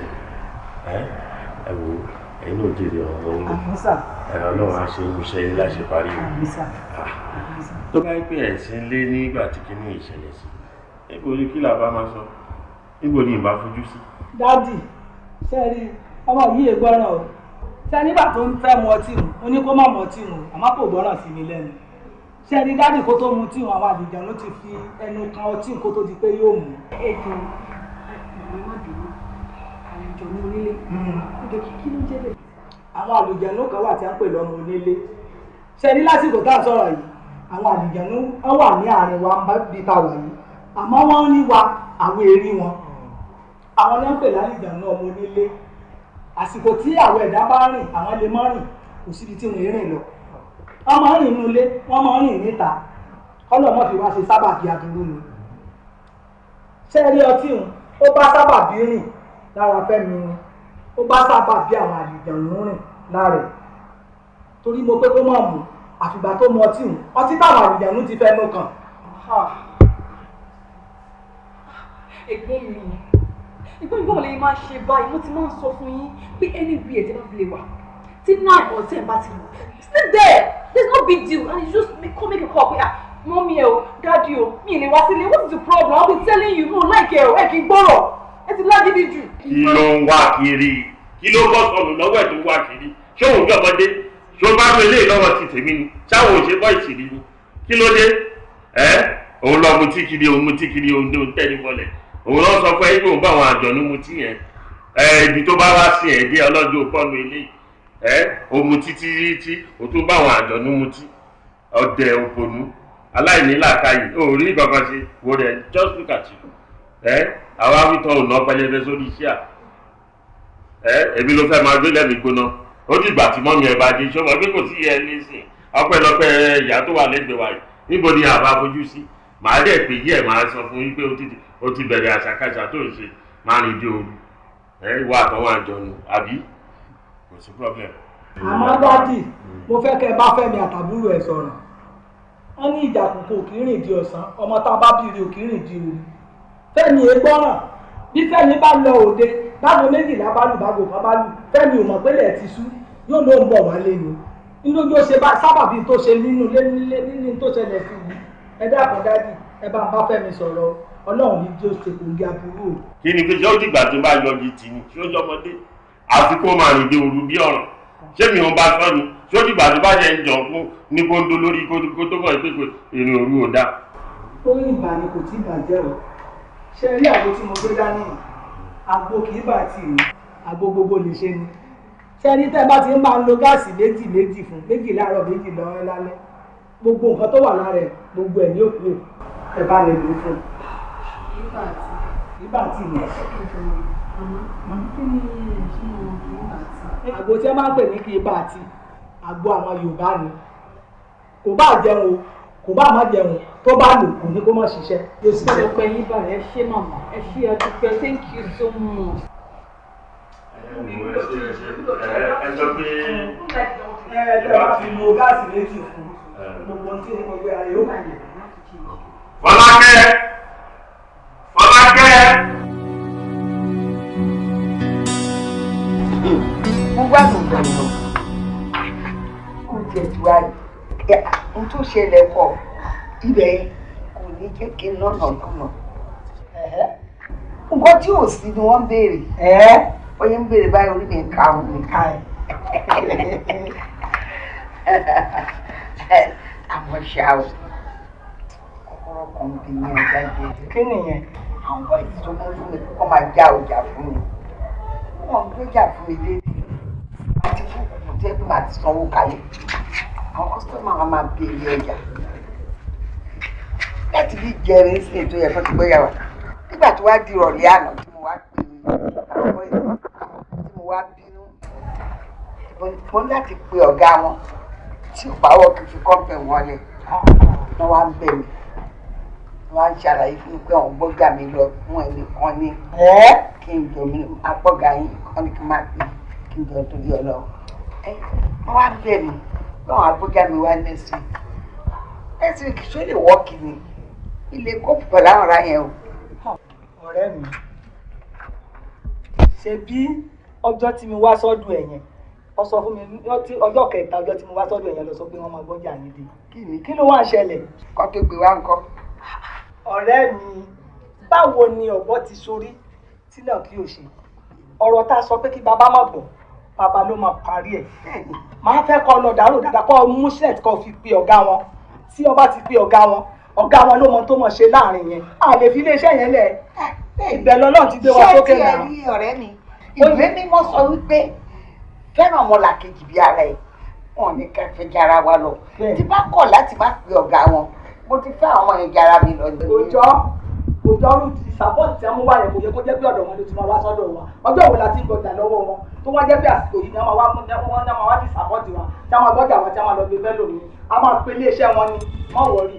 ẹ́ ẹ wo ẹ̀yin náà jèrè ọ̀rọ̀ yín. Ẹ Ọlọ́run á ṣe irúṣẹ́ yín láṣẹ parí o. Tó bá yẹ pé ẹ̀sìn lé nígbà tí kinní ìṣẹ̀lẹ̀ sí, níbo ni kí làbá máa sọ? Níbo ni ìbá fojú sí? Dádì, ṣé ẹ rí ọmọ yìí è gbọ́ràn o. Ṣé nígbà tó ń fẹ́ mu ọtí mu, ó ní kó má mu ọtí mu, àmọ́ kò gbọ́ràn sí mi lẹ́nu. Ṣé ẹ rí dádì kó tó mu tí àwọn àlejò ló ti fi ẹnu kan ọtí kó tó di pé yóò mú. Ẹ jọ̀ọ́, màmá má bínú, àlejò ní onílé. Ó jẹ́ kí ló ń jẹ́ bẹ́ẹ̀? Àwọn àlùjànnú kan wà tí a ń pè lọ́mọ onílé. Ṣé ẹ rí lásìkò tá à ń sọ̀rọ̀ yìí, àwọn àlùjànnú wà ní àárín wa bí ta wà yìí, àmọ́ wọ́n ń rí wa àwọn èrí wọn. Àwọn ní ń pè lálùjànnú ọmọ onílé. Àsìkò tí àwọn ẹ̀dá bá rìn, àwọn lè má rìn, kò síbi tí wọ́n rìn lọ. Wọ́n máa ń rìn inú ilé, wọ́n máa ń rìn níta. Kọ́lọ̀ mọ́ fi wá ṣe sábàbí aburú ni. Ṣé ẹ rí ọtí òun? Ó bá sábàbí rìn lára Fẹ́mi ni. Ó bá sábàbí àwọn àlùjànnú rìn lára ẹ̀. Torí mo pé kó má mú, àfìgbà tó mu ọtí òun, ọtí táwọn àlùjànnú ti fẹ́ mú kàn. Ẹ̀gbọ́n mi, báwo lè máa ṣe báyìí? Mo ti máa ń sọ fún yín pé anywhere tí bá fi lè wà, tí 9 or 10 bá ti lù, stay there, there's no big deal, and you just come make a call pé ah, mọ́mí ẹ o, dáàdi o, mi lè wá sílé, what is the problem? I'll be telling you, mo like ẹ o, ẹ kì í gbọ́rọ̀, ẹ ti lágídí jù. Kí ló ń wá kiri? Kí ló bọ́ sọnù lọ́wọ́ ẹ̀ tó ń wá kiri? Ṣé òun jọ̀bọdé? Ṣé ó bá mi lé lọ́wọ́ ti tèmi ni? Ṣáwọn ò ṣe bọ́ ìṣìírí ni? Kí ló dé? Ẹ́ òun lọ mutí kiri, òun mutí kiri, òun tẹ́ni mọ́lẹ̀. Òun lọ sọ pé ibi òun bá àwọn àjọ̀nú mutí yẹn. Ẹ ibi tó bá wá sí ẹ̀ dé ọlọ́jọ́ pọ́nù ilé. Ẹ òun mutí títí, òun tún bá àwọn àjọ̀nú mutí. Ọdẹ òpònú, aláìní làákàyè, ò rí kankan ṣe, wo rẹ̀ just look at you. Ẹ àwa wítọ̀ òun náà pẹlẹbẹ sórí iṣẹ́ à. Ẹ èmi ló fẹ́ máa gbé lẹ́mìí gbóná. Ó dìgbà tí mọ́mí ẹ bá dé, ṣọmọ pé kò sí ẹ nísìn. Ọpẹ́lọpẹ́ ìyá tó wà lẹ́gbẹ̀ẹ́ wa yìí, níbo ni àbá fojú sí? Màá dẹ̀ pé yí ẹ̀ máa sọ fún yín pé ó ti bẹ̀rẹ̀ àṣàkáṣà tó ń ṣe máa rìn dé òru. Ẹ ìwà àtọwọ́ àjọnu, àbí? Kò sí problem. Àmọ́ dádì, mo fẹ́ kẹ́ ẹ bá Fẹ́mi àtàbúrò ẹ̀ sọ̀rọ̀. Wọ́n ní ìjàkùn kò kí rìn di ọ̀sán, ọmọ tá a bá bìrì ò kí rìn di òru. Fẹ́mi è gbọ́ràn. Bí Fẹ́mi bá lọ òde, bágo 12 bá lù, bágo 1 bá lù, Fẹ́mi ò mọ̀ pé lẹ̀ ti sú, yóò ló ń bọ̀ wálé ni. Inú yóò ṣe sábàbí tó ṣe nínú ilé tó ṣẹlẹ̀ sí i. Ẹ dákun dádì, ẹ bá ń bá Fẹ́mi sọ̀rọ̀, Ọlọ́run ní bí ó ṣe kò ń gé aburú o. Kí ni pé ṣé ó dìgbà tí ó bá yọjú tì ní? Ṣé ó jọmọdé? Àfi kó máa rìn dé òru bí ọ̀ràn. Ṣé mi ò ń bá sọ ni? Ṣé ó dìgbà tó bá yẹ ń jọ fún ní kóńdó lórí kó tó mọ̀ pé ìrìn òru ò dáa? Ó rí ìbà ni kò tí ì bàjẹ́ o. Ṣé rí àgbo tí mo gbé dání? Àgbo kì í bà tì ní, àgbo gbogbo lè ṣe ni. Ṣé rí tẹ́ bá ti ń máa ń lo gáàsì méjì méjì fún méjì láàárọ̀ méjì lọ́rẹ́ lálẹ́. Gbogbo nǹkan tó wà lára ẹ̀ gbogbo ẹ̀ ní òkú ẹ̀ bá lè lò ó fún un. Ibà tí ni. Àgbo tí wọ́n máa ń pè ní kí ibà tí, àgbo àwọn Yorùbá ni. Kò bá jẹun o, kò bá má jẹun, tó bá lò kò ní kó má ṣiṣẹ́, yóò ṣiṣẹ́. Ọ̀pọ̀ ẹ̀yin bá ẹ ṣé màmá, ẹ ṣé ẹ dúpẹ́, thank you so much. Ẹ sọ pé Ẹ ẹ bá fi lo gáàsì méjì fún gbogbo tí gbogbo ara yóò bàjẹ́. Fọlákẹ́! Fọlákẹ́! Mo gbádùn gbàgbọ́ kó tiẹ̀ tí wàá n tó ṣẹlẹ̀ kọ ibẹ̀ kò ní jẹ́ kí n lọ́nà kùnà. Nǹkan tí ò sí ni wọ́n ń béèrè. Wọ́n yẹn ń béèrè báyìí orí mi ń ka òun mi. Àmọ́ ṣá o, kọ́kọ́rọ́ kan bí ní ọjà jẹ. Kí nìyẹn? Àwọn bọ́ìsì tó mú fún mi kókó máa já ọjà fún mi. Wọ́n ń gbéjà fún mi déédéé. Àti fún òkùnkùn tí ẹbí máa ti sanwó kalẹ̀. Àwọn kọ́sítọ́mà wa máa béèrè ọjà. Láti bí jẹrin sí ètò yẹ kó ti gbéyàwó. Nígbà tó wá di ìrọ̀lẹ́ àná tí mo wá pè àwọn bọ́ìsì tí mo wá bínú. Mo ní láti pe ọ̀gá wọn tí ò bá wọ̀ kí n fi kọ́ńpẹ̀ wọn lẹ̀. Wọ́n wá ń bẹ̀ mí. Wọ́n á ṣàlàyé fún mi pé àwọn gbọ́gà mi lọ fún ẹnì kan ní kí n jọ mi apọ́gà yín kan ní kí n máa pè kí n jọ torí ọlọ́run. Wọ́n wá bẹ̀ mí báwọn agbójà mi wá next week. Next week ṣó lè wọ́ọ̀kì ni ilé kóòpù pẹ̀lú àwọn ará yẹn o. Ọ̀rẹ́ mi, ṣe bí ọjọ́ tí mi wá sọ́dọ̀ ẹ̀ yẹn, ó sọ fún mi ọjọ́ kẹta ọjọ́ tí mo wá sọ́dọ̀ ẹ̀ yẹn lọ sọ pé wọ́n máa gbọ́jà yín dé. Kí ló wá ṣẹlẹ̀? Kọ́ tó gbé wá ńkọ́. Ọ̀rẹ́ mi, báwo ni ọ̀bọ ti sorí tí náà kí o ṣe? Ọ̀rọ̀ tá a sọ pé kí bàbá má gbọ́, bàbá ló máa parí ẹ̀. Màá fẹ́ kọ́ lọ dàrú dáadáa kọ́ mú set kọ́ fi pe ọ̀gá wọn. Tí ọba ti pe ọ̀gá wọn ló mọ tó mọ̀ ṣe láàrin yẹn. A lè fi iléeṣẹ́ yẹn lẹ̀. Ibẹ̀ lọ́lọ́run ti gbé wa sókè náà. Ṣé ti ẹ rí ọ̀rẹ́ mi? Ìwé mímọ́ sọ wípé fẹ́ràn ọmọlàkejì bí ara ẹ̀, wọn ò ní ká fẹ́ jára wa lọ. Tí bá kọ̀ láti má pe ọ̀gá wọn, mo ti fẹ́ àwọn ọmọ yẹn jára mi lọ. Òjò rú ti sàpọ́ọ̀tì tí wọ́n mú wá yẹn kò yẹ kó jẹ́ pé ọ̀dọ̀ wọn ló ti máa wá sọ́dọ̀ wa. Ọjọ́ wo la ti ń gbọjà lọ́wọ́ wọn tó wá jẹ́ pé àsìkò yìí ni wọ́n máa wá ní wọ́n máa wá di sàpọ́ọ̀tì wa tí wọ́n máa gbọ́jà wa tí wọ́n máa lọ gbé fẹ́ lòmí. A máa pe iléeṣẹ́ wọn ni, má wọrí.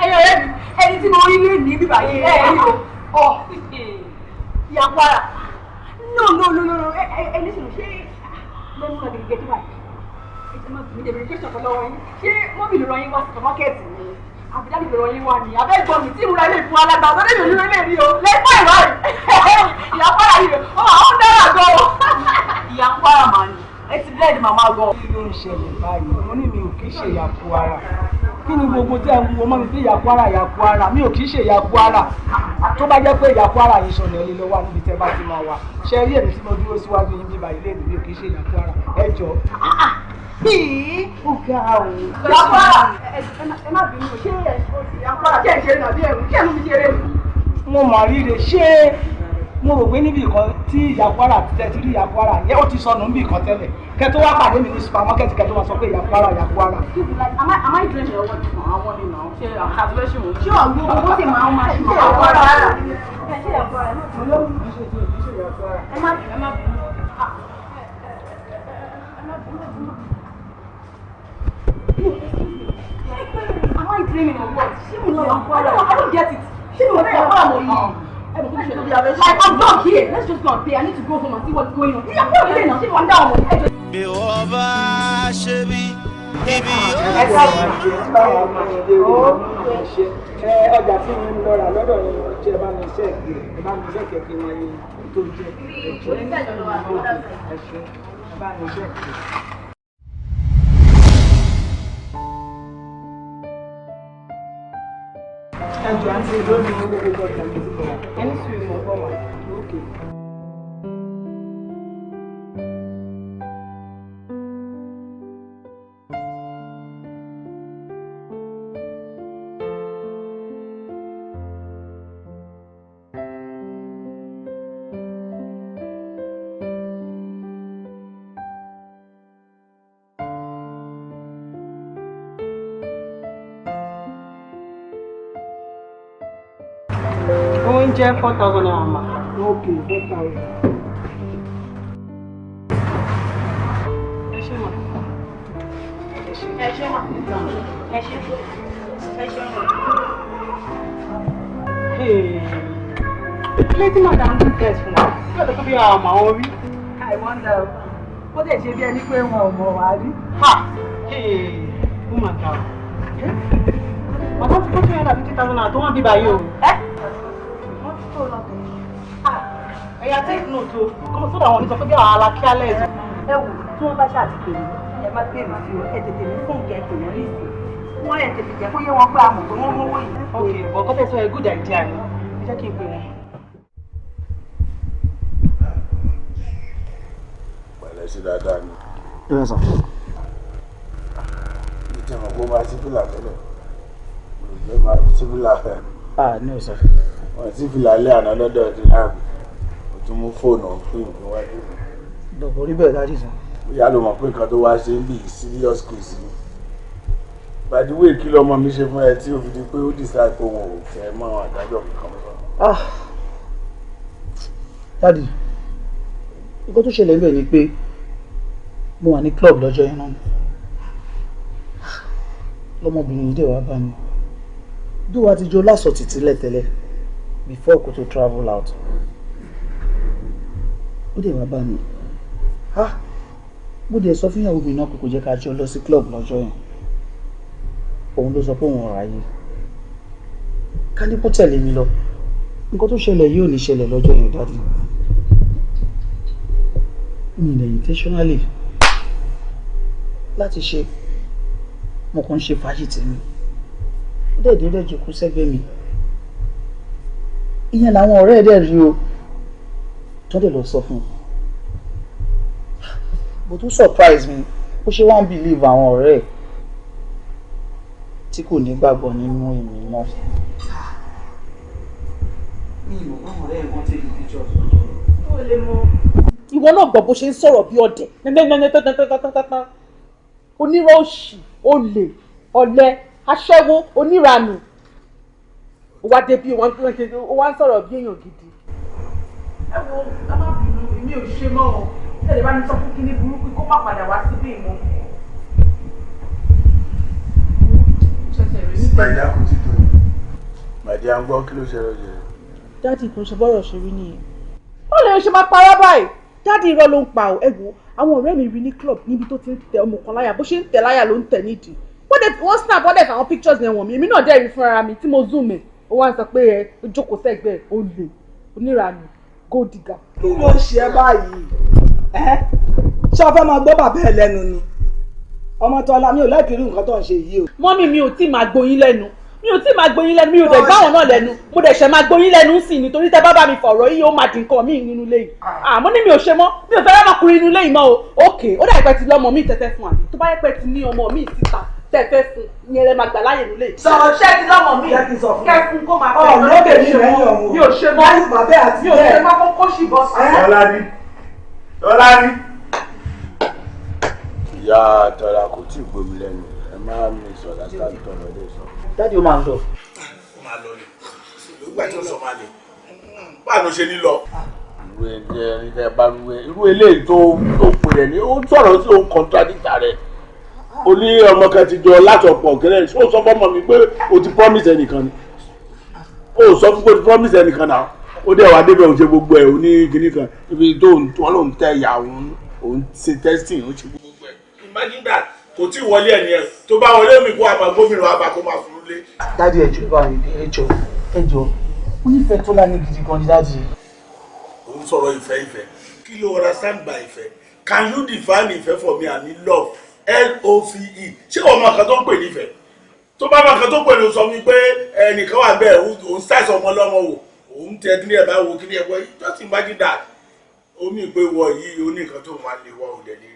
Ẹ̀yin ọ̀rẹ́ mi, ẹni tí mo rí lé ní bíbá yìí ẹ̀ rí o. Ọ̀ ìyá Kwara. No no no no ẹni sùn ṣé lẹ́nu náà gẹ́gẹ́ tó báyìí. Ẹ jẹ́ máa tún mi dèbè question kan lọ́wọ́ yín. Ṣé mọ́mì ló rọ yín wá supermarket ni? Àbí dáàbì ló rọ yín wá ni? Àbẹ́ ìgbọ́n mi tí ìmúra ilé ìfún alágbà ọ̀dọ́ lèmi ò ní lè rí o. Lẹ́pọ̀ ìwà rẹ̀. Ìyá Kwara yìí ó máa ń dára gan o. Ìyá Kwara màá ní. Ẹ ti blend màmá gan. Kí ló ń ṣẹlẹ̀ báyìí? Mo ní mi ò kí ṣe ìyá Kwara. Kí ni gbogbo tí ẹ ń wo mọ́ mi pé ìyá Kwara ìyá Kwara mi ò kì í ṣe ìyá Kwara. Tó bá jẹ́ pé ìyá Kwara yìí sọnù ẹ lè lọ wá níbi tẹ́ bá ti máa wà. Ṣé rí èmi tí mo dúró síwájú yín bíbá ilé mi ò kì í ṣe ìyá Kwara. Ẹ jọ. Ó ga o. Ìyá Kwara ẹ má bínú ṣé ìyá Kwara ṣé ẹ ṣe nàbí ẹ̀rù ṣé ẹ̀rù mi ṣeré mi. Mo mọ̀ ríre ṣé mo rò pé níbi kan tí ìyá Kwara tẹ ti rí ìyá Kwara yẹn ó ti sọnù níbi kan tẹ́lẹ̀ kẹ́ tó wá pàdé mi ní supermarket kẹ́ tó wá sọ pé ìyá Kwara ìyá Kwara. Am I dreaming or what? Àwọn ni náà ṣe àtúnṣe wọn. Ṣé ọ̀gbọ́n owó sì máa ń máa ṣe ìyá Kwara? Ṣé ìyá Kwara? Ẹ má bínú ẹ má bínú. Am I dreaming or what? Ṣé mo lọ ìyá Kwara? I don't get it. Ṣé mo lọ ìyá Kwara mo yìí? Like, I'm done here. Let's just go and pay. I need to go home and see what's going on. Yeah, probably now. She won down. Bí wọ́n bá ṣe bí ibi yóò. Ọjà tí mo ń lọ rà lọ́dọ̀ yẹn jẹ́ bá mi ṣe ẹ̀gbẹ́ ẹ bá mi ṣe kẹ̀kẹ́ wọn yẹn tó jẹ́ ẹ̀jẹ̀ ẹ̀ṣẹ̀ ẹ bá mi ṣe ẹ̀gbẹ́. Ẹjọ́ àti lónìí ní gbogbo ọjà mi ti bọ̀ wá. Ẹni sùn ìmọ̀ bọ̀ wá. Okay. Oúnjẹ 4,000 naira ma. Okay, 4,000. Ẹ ṣé mà. Ẹ ṣé. Ẹ ṣé mà. Ilé tí madam ń tẹ̀sí fún wa, bí ọ̀dọ́ tó bí àwọn ọmọ àwọn rí. I wonder ó dẹ̀ ṣe bí ẹni pé wọn ò mọ̀ wá rí. Ha! Ó mà ga o. Madam ti kó 350,000 naira tó wọ́n bí báyìí o. Wọ́n ti tó lọ tẹ̀. Ẹ̀yà take note o, kọ́mọ sódà àwọn oníṣọ́ pé bí àwọn alákíálẹ̀ ẹ̀. Ẹ wò tí wọ́n bá ṣáà ti pè mí, ẹ má pè mí sí o, ẹ tètè ní fóònù kẹ́ ẹ pè wọ́n nísìnyí. Wọ́n ẹ̀ tètè jẹ́ kó yé wọn pé a mọ̀ pé wọ́n mówó yìí. Ok, but kọ́tẹ́ sọ ẹ good idea ni, ẹ jẹ́ kí n pè wọ́n. Pẹ̀lẹ́ sí dáadáa ni. Yes, sir. Ìjọba kó máa sí fìlà tẹ́lẹ̀. Olùgbé máa sí fìlà fẹ́. Ah, no, sir. Wọ́n ti fìlà lé àná lọ́dọ̀ ti láàbù. O tún mú fóònù fíìmù níwájú mi. Dọ̀bọ̀ rí bẹ́ẹ̀ dájú sir. Bóyá ló mọ̀ pé nǹkan tó wá ṣe ń bí serious case ni. By the way, kí lọmọ mi ṣe fún ẹ tí ó fi di pé ó decide pé òun ò fẹ́ mọ́ àdájọ́ kankan mọ́. Ah, Daddy, nǹkan tó ṣẹlẹ̀ níbẹ̀ ni pé mo wà ní club lọ́jọ́ yẹn náà. Lọ́mọbìnrin yìí dẹ̀ wá bá mi. Bí wàá ti jọ lásọ̀ títí lẹ́tẹ̀lẹ̀ before kó tó travel out. Ó dẹ̀ wá bá mi. Ah, mo dẹ̀ sọ fún ìyàwó mi náà pé kò jẹ́ ká jọ lọ sí club lọ́jọ́ yẹn. Òun ló sọ pé òun ò ráyè. Ká ní kó tẹ̀lé mi lọ. Nǹkan tó ṣẹlẹ̀ yìí ò ní ṣẹlẹ̀ lọ́jọ́ yẹn, Daddy. Mi lè intentionally láti ṣe, mo kàn ń ṣe fàájì tèmi. Ó dẹ̀ dé dẹ̀ jókòó sẹ́gbẹ̀ẹ́ mi. Ìyẹn làwọn ọ̀rẹ́ ẹ̀ dẹ̀ rí o. Tó dẹ̀ lọ sọ fún un. But ó surprise mi, ó ṣe wá ń believe àwọn ọ̀rẹ́ ẹ̀ tí kò ní gbàgbọ́ nínú èmi mọ́. Mi ò mọ̀ báwọn ọ̀rẹ́ ẹ̀ wọ́n take pictures lọ́jọ́ yẹn. Ó lè mọ. Ìwọ náà gbọ́ bó ṣe ń sọ̀rọ̀ bí ọ̀dẹ̀ nẹ́nẹ́nẹ́nẹ́tẹ́tẹ́tẹ́tẹ́tẹ́. Onírọ́ òṣì, olè, ọ̀lẹ, aṣẹ́wó, oníranù. Ó wá dé bí ó wá ń sọ̀rọ̀ bí èèyàn gidi. Ẹ wo, ẹ má bínú, èmi ò ṣe mọ́ o. Tẹ̀lé bá ní sọ fún kíní burúkú kó má padà wá síbí mọ́. Màdìá kò tí tó ní. Màdìá ń gbọ́ kí ló ṣẹlẹ̀ jẹ. Daddy kò ń ṣe bọ́rọ̀ ṣe rí nìyẹn. Ó lè ṣe máa parọ́ báyìí. Daddy irọ́ ló ń pa ọ́. Ẹ wo, àwọn ọ̀rẹ́ mi rí ní club níbi tó ti ń tẹ ọmọ kan láyà, bó ṣe ń tẹ láyà ló ń tẹ nídìí. Wọ́n snap wọ́n dẹ̀ fàwọn pictures yẹn wọ̀n mi. Èmi náà dẹ̀ rí fúnra mi tí mo zoom ẹ̀. Ó wá ń sọ pé ẹ ó jókòó sẹ́gbẹ̀ẹ́ olè oníranù gold digger. Kí ló ń ṣe ẹ́ báyìí? Ṣé o fẹ́ máa gbọ́ bàbá ẹ lẹ́nu ni? Ọmọ Tọ́lá mi ò láìkiri nǹkan tó ń ṣe yìí o. Mọ́mí mi ò tí máa gboyín lẹ́nu. Mi ò tí máa gboyín lẹ́nu, mi ò dẹ̀ gbáwọn náà lẹ́nu. Mo dẹ̀ ṣẹ̀ máa gboyín lẹ́nu sí ni torí tẹ́ bá bá mi fọ̀rọ̀ yìí ó máa di nǹkan míì nínú ilé yìí. Àmọ́ ní mi ò ṣe mọ́, mi ò fẹ́ lọ́mọkùnrin inú ilé yìí mọ́ o. Ókè, ó dà ìpẹ́ ti lọ́mọ mi tẹ́tẹ́ fún àbí. Tó bá yẹ pé ti ní ọmọ mi síta tẹ́tẹ́ fún, ìyẹn lẹ máa gbà láàyè nílé yìí. Sọ̀rọ̀ ṣé ti lọ́mọ mi kẹ́fún kó máa fẹ́. Ọ̀rọ̀ lókè mi lẹ́yìn ọ̀hún. Mi ò ṣe mọ́. Mi ò ṣe mọ́ kó ṣì bọ́ sí. Tọ́lání. Tọ́lání. Ìyá Tọ́lá kò tí ì gbomi lẹ́nu, ẹ má mi sọ látàrí tọ́lọ lè sọ. Daddy ó máa ń lọ. Ó máa lọ ni. Nígbà tí ó sọ máa lè. Báwo ló ṣe ní lọ? Irú ẹni tẹ́ bá rú ẹ, irú eléyìí tó pè rẹ̀ ni ó sọ̀rọ̀ sí òun contradict rẹ̀. O ní ọmọ kan ti jọ látọ̀pọ̀ kẹlẹ́, ó sọ fọ́mọ mi pé o ti promise ẹnìkan ni. O sọ fún pé o ti promise ẹnìkan náà. Ó dẹ̀ wá débẹ̀ òun ṣe gbogbo ẹ̀, ó ní kinní kan. Ibi tó ń tọ́ lóun tẹ ìyá òun, òun ṣe testing, ó ṣe gbogbo ẹ̀. Imagine that, kò tí ì wọlé ẹ̀ nìyẹn. Tó bá wọlé mi kó àmà gómìnà wa bá kó máa fún un lé. Daddy ẹ jọ̀ọ́ báyìí, ẹ jọ̀ọ́, ẹ jọ̀ọ́. Mo nífẹ̀ẹ́ Tọ́lá ní gidi gan ni Daddy. Ó ń sọ̀rọ̀ ìfẹ́ ìfẹ́. Kí ló understand by ìfẹ́? Can you define ìfẹ́ for me? Àní love. L-O-V-E. Ṣé ọmọ kan tó ń pè nífẹ̀ẹ́? Tó bá máa kan tó pè ní sọ mi pé ẹnìkan wà bẹ́ẹ̀, òun ṣàìsàn ọmọ ọlọ́mọ wò, òun tẹ kí ni ẹ̀ bá wo kí ni ẹ̀ wọ. Just imagine that. Ó mì pé wọ yìí ó ní nǹkan tó wà lè wọ òdẹ̀ ní.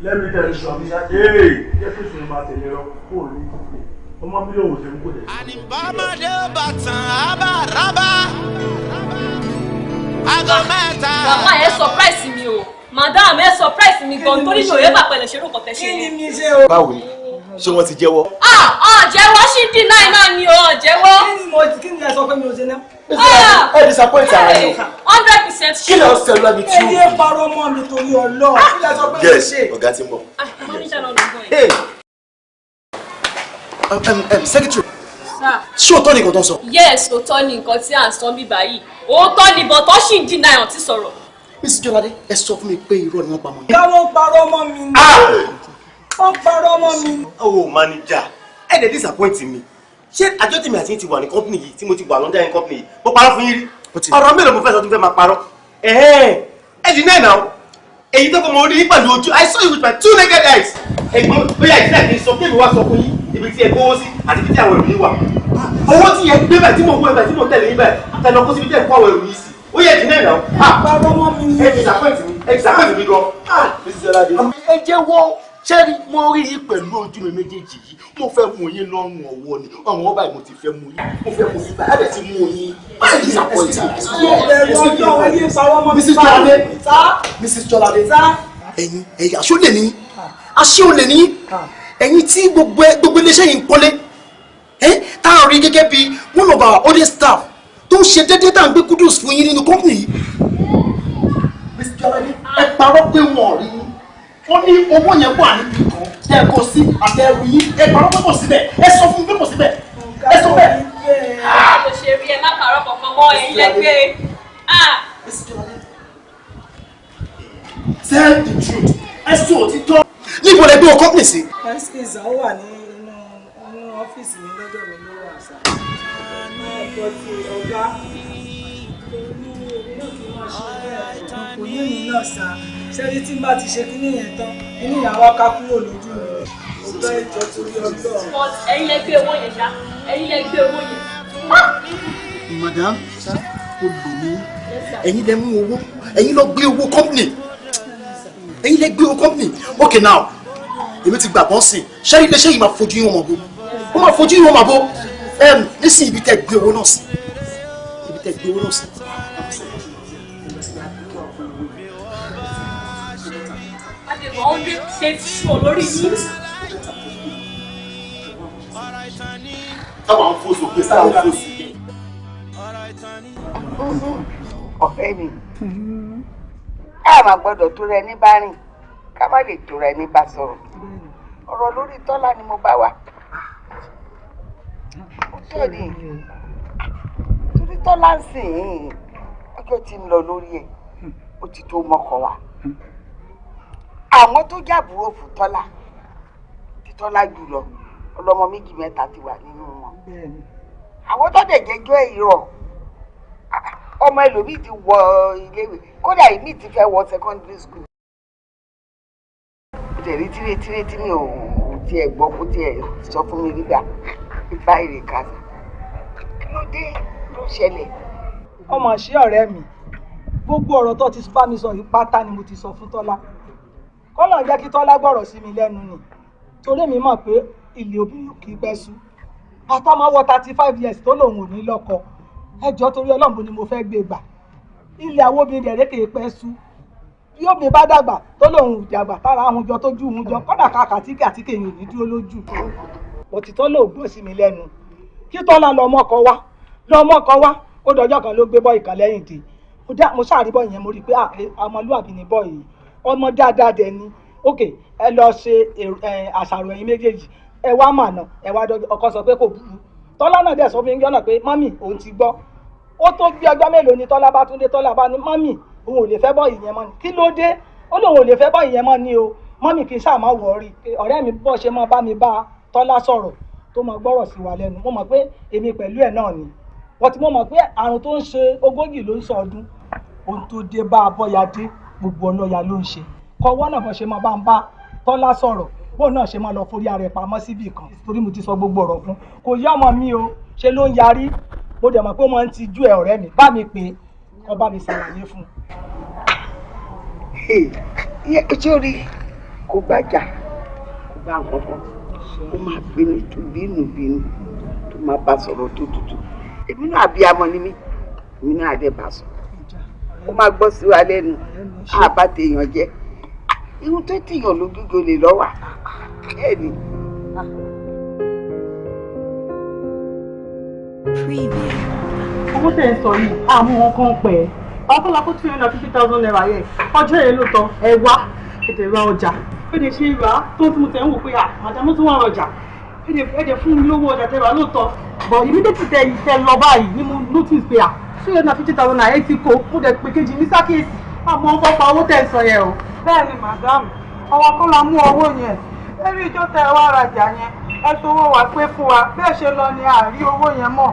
Let me tell you something. Ee, jẹ́ kí sùn máa tẹ̀lé lọ kó o ní ọmọ mi lòun ṣe ń kó dẹ̀. Ànìbọ́mọdé bàtàn ábàrábà. Aago mẹ́ta. Wàhálà ẹ surprise mi o. Madam ẹ surprise mi gan torí mi ò yẹ bà pẹ̀lẹ́ ṣerú nǹkan tẹ́ ṣe. Kí ni mi ṣe o? Báwo ni? Ṣé wọ́n ti jẹ́wọ́? Ah, jẹ́wọ́ ṣì dì náà náà ni o, jẹ́wọ́. Kí ni mo kí ni ẹ sọ pé mi ò ṣe náà? Ẹ disappoint ara yín o. 100% Kí ló ṣe lọ́bi tí Ẹ yé parọ́ mọ́ mi torí Ọlọ́run. Kí lẹ sọ pé mi ò Yes, ṣe? ọ̀gá ti ń bọ̀. Manager náà ló ń bọ̀ yìí. Hey! Secretary, ṣé òótọ́ ni nǹkan tó ń sọ? Yes, òótọ́ ni nǹkan tí à ń sọ bí báyìí. Òótọ́ ni bọ̀tọ́ sì ń deny ọ̀tí sọ̀rọ̀. Mrs. Jọládé, ẹ sọ fún mi pé irọ́ ni wọ́n pa mọ́ yín. Káwọn parọ́ mọ́ mi ni. Wọ́n parọ́ mọ́ mi. Oh, manager, ẹ dẹ̀ disappoint mi. Ṣé àjọ tèmi àti yín ti wà ní company yìí tí mo ti wà lọ́ndà yín company yìí? Mo parọ́ fún yín rí. Ọ̀rọ̀ mélòó mo fẹ́ sọ tó fẹ́ máa parọ́? Ẹ deny now. Èyí tó kọ́ mo rí pẹ̀lú ojú. I saw you with my two naked eyes. Ẹ̀gbọ́n bóyá ìdílé kì í sọ pé mi wá sọ fún yín ibi tí ẹ gbówó sí àti ibi tí àwọn èrò yín wà. Owó tí yẹn gbé báyìí tí mo wọ ẹ báyìí tí mo tẹ̀lé yín báyìí àtẹnukú síbi tí ẹ kó àwọn èrò yìí sí. Ó yẹ deny now. Parọ́ mọ́ mi ni. Ẹ disappoint mi. Ẹ disappoint mi gan. Mrs. Jọládé. Ẹ jẹ́wọ́, ṣẹ́rí mo rí yín pẹ̀lú ojú mi méjèèjì yìí, mo fẹ́ mú yín lọ́rùn ọwọ́ ni, ọ̀rùn ọba yìí mo ti fẹ́ mú yín, mo fẹ́ mú yín báyìí, á dẹ̀ ti mú yín. Mrs. Jọládé, Mrs. Jọládé, ẹ̀yin ẹ̀yin aṣọ lè ní, aṣọ lè ní, ẹ̀yin tí gbogbo iléeṣẹ́ yìí ń pọ́nlé, tá a rí gẹ́gẹ́ bí one of our oldest staff tó ń ṣe déédéé tá à ń gbé kudos fún yín nínú company yìí. Mrs. Jọládé, ẹ parọ́ pé wọ́n ò rí yín, wọ́n ní owó yẹn wà níbi kan tẹ́ ẹ kó sí àtẹrù yín, ẹ parọ́ pé kò síbẹ̀, ẹ sọ fún mi pé kò síbẹ̀, ẹ sọ bẹ́ẹ̀. Kò ṣe rí ẹ má parọ́ kankan mọ́ ẹ̀yin lẹ́gbẹ́. Tell the truth, ẹ sọ òtítọ́. Níbo lẹ gbé o company sí? Excuse, ó wà ní inú ọ́fíìsì mi lọ́dọ̀ mi ló wà sá. Ọ̀gá, èmi náà ti máa ṣe bẹ́ẹ̀ kò ní mi náà sá. Ṣẹ́rí tí n bá ti ṣe kíní yẹn tán, kíní yẹn wá ká kúrò lójú mi. Mo fẹ́ ìjọ torí ọjọ́. But ẹ̀yin lẹ gbé owó yẹn ṣá, ẹ̀yin lẹ gbé owó yẹn. Madam, o lò mí, ẹ̀yin lẹ mú owó, ẹ̀yin lọ gbé owó company, ẹ̀yin lẹ gbé owó company. Okay now, èmi ti gbàgbọ́ sí i, ṣẹ́rí iléeṣẹ́ yìí máa fojú yín wọn mọ̀ bó, ó máa fojú yín wọn mọ̀ bó. Nísìnyí ibi tẹ́ gbé owó náà sí, ibi tẹ́ gbé owó náà sí. Táwọn ń fò sókè, táwọn ń fò sókè. Ọ̀rẹ́ mi, ẹ má gbọ́dọ̀ tó rẹ ní bá rìn, ká má lè tó rẹ ní bá sọ̀rọ̀. Ọ̀rọ̀ lórí Tọ́lá ni mo bá wá. Ó tọ́ ni, torí Tọ́lá ń sìn ín, ọjọ́ tí ń lọ lórí ẹ̀, ó ti tó mọ́kọ wa. Àwọn tó jábúrò fún Tọ́lá, tí Tọ́lá jù lọ, ọlọ́mọ méjì mẹ́ta ti wà nínú wọn. Àwọn tó dẹ̀ jẹjọ́ ìrọ̀, ọmọ ẹlòmíì ti wọ iléèwé, kódà èmi ti fẹ́ wọ secondary school. Mo tẹ̀lé tírétírétí mi ò tiẹ̀ gbọ́ kó tiẹ̀ sọ fún mi nígbà bá èrè kàtà. Kí ló dé ló ṣẹlẹ̀? Ọmọ ṣé ọ̀rẹ́ mi, gbogbo ọ̀rọ̀ tó ti bá mi sọ yìí pátá ni mo ti sọ fún Tọ́lá. Kọ́lọ̀ ń jẹ́ kí Tọ́lá gbọ́rọ̀ sí mi lẹ́nu ni, torí mi mọ̀ pé ilé obìnrin kì í pẹ́ sú. Àtọ́mọ wọ 35 years tó lòun ò ní lọ́kọ. Ẹjọ́ torí Ọlọ́run ni mo fẹ́ gbé gbà. Ilé àwọn obìnrin dẹ̀rẹ́ kì í pẹ́ sú. Bí obìnrin bá dàgbà tó lòun ò dàgbà tára ahun jọ tójú òun jọ, kọ́dà kàkà tíkè àtíkè yìí ò ní dúró lójú. Òtítọ́ ló gbọ́ sí mi lẹ́nu. Kí Tọ́lá lọ mọ́kọ wá, lọ mọ́kọ wá, ó dọjọ́ kan ló gbé bọ́ ìkan lẹ́yìn dé. Mo ṣáà rí bọ́ yẹn, mo rí i pé ọmọlúwàbí ni bọ́ yìí, ọmọ dáadáa dẹ̀ ni. Ok, ẹ lọ ṣe àṣàrò ẹ̀yin méjèèjì, ẹ wá mànà, ẹ wá dọjọ́, ọkọ sọ pé kò burú. Tọ́lá náà dẹ̀ sọ fún mi jọ́nà pé mọ́mì òun ti gbọ́. Ó tó bí ọjọ́ mélòó ni Tọ́lá bá tún dé, Tọ́lá bá ní mọ́mì òun ò lè fẹ́ bọ́ ìyẹn mọ́ ni. Kí ló dé? Ó lóun ò lè fẹ́ bọ́ ìyẹn mọ́ ni o. Mọ́mì kì í ṣáà máa wọ̀ọ́rí. Ọ̀rẹ́ mi bọ́ ṣe máa bá mi bá Tọ́lá sọ̀rọ̀ tó máa gbọ́rọ̀ sí wa lẹ́nu. Mo mọ̀ pé èmi pẹ̀lú ẹ̀ náà ni. Wọ́n ti mọ̀ mọ̀ pé àrùn tó ń ṣe 40 ló ń sọ ọdún. Ohun tó dé bá Abọ́yadé gbogbo ọlọ́ya ló ń ṣe. Kọ́wọ́ náà bọ́ ṣe máa bá ń bá Tọ́lá sọ̀rọ̀, bóun náà ṣe máa lọ forí ara ẹ̀ pamọ́ síbì kan. Torí mo ti sọ gbogbo ọ̀rọ̀ fún. Kò yá ọmọ mi o, ṣe ló ń yarí. Mo dẹ̀ mọ̀ pé ó máa ń tijú ẹ̀ ọ̀rẹ́ mi. Bá mi pè é, kó bá mi ṣàlàyé fún un. Sórí kò gbàjà, kò bá nǹkan kan, ó máa bínú tó bínú bínú tó máa bá sọ̀rọ̀ tó tutù. Èmi náà abiyamọ ni mí, èmi náà dẹ̀ bá sọ̀rọ̀. Ó máa gbọ́ sí wa lẹ́nu, á bá tèèyàn jẹ́. Irun tó tìyàn lójú gbolè lọ́wà. Bẹ́ẹ̀ ni. Owó tẹ̀ ń sọ yìí, àmú wọn kan pẹ̀. Ọkọ̀lá kó 250,000 naira yẹn. Ọjọ́ yẹn ló tọ́, ẹ wá, ètò ìra ọjà. Ó lè ṣe ìrà tó tí mo tẹ̀ ń wò pé à, màdàmú tún wà rọjà. Ẹ jẹ́ fún mi lówó ọjà tẹ́wà lóòótọ́. But immediately tẹ lọ báyìí ni mo notice pé 250,000 naira ti kó. Mo dẹ̀ pé kejì mi sákèsì. Àmọ́ ó fọ́ pa owó tẹ̀ ń sọ yẹn o. Bẹ́ẹ̀ ni madam, ọwọ́ kọ́ la mú owó yẹn. Lórí ìjọ tẹ wá rajà yẹn, ẹ sowó wa pé fún wa. Bẹ́ẹ̀ ṣe lọ ni àárí owó yẹn mọ̀.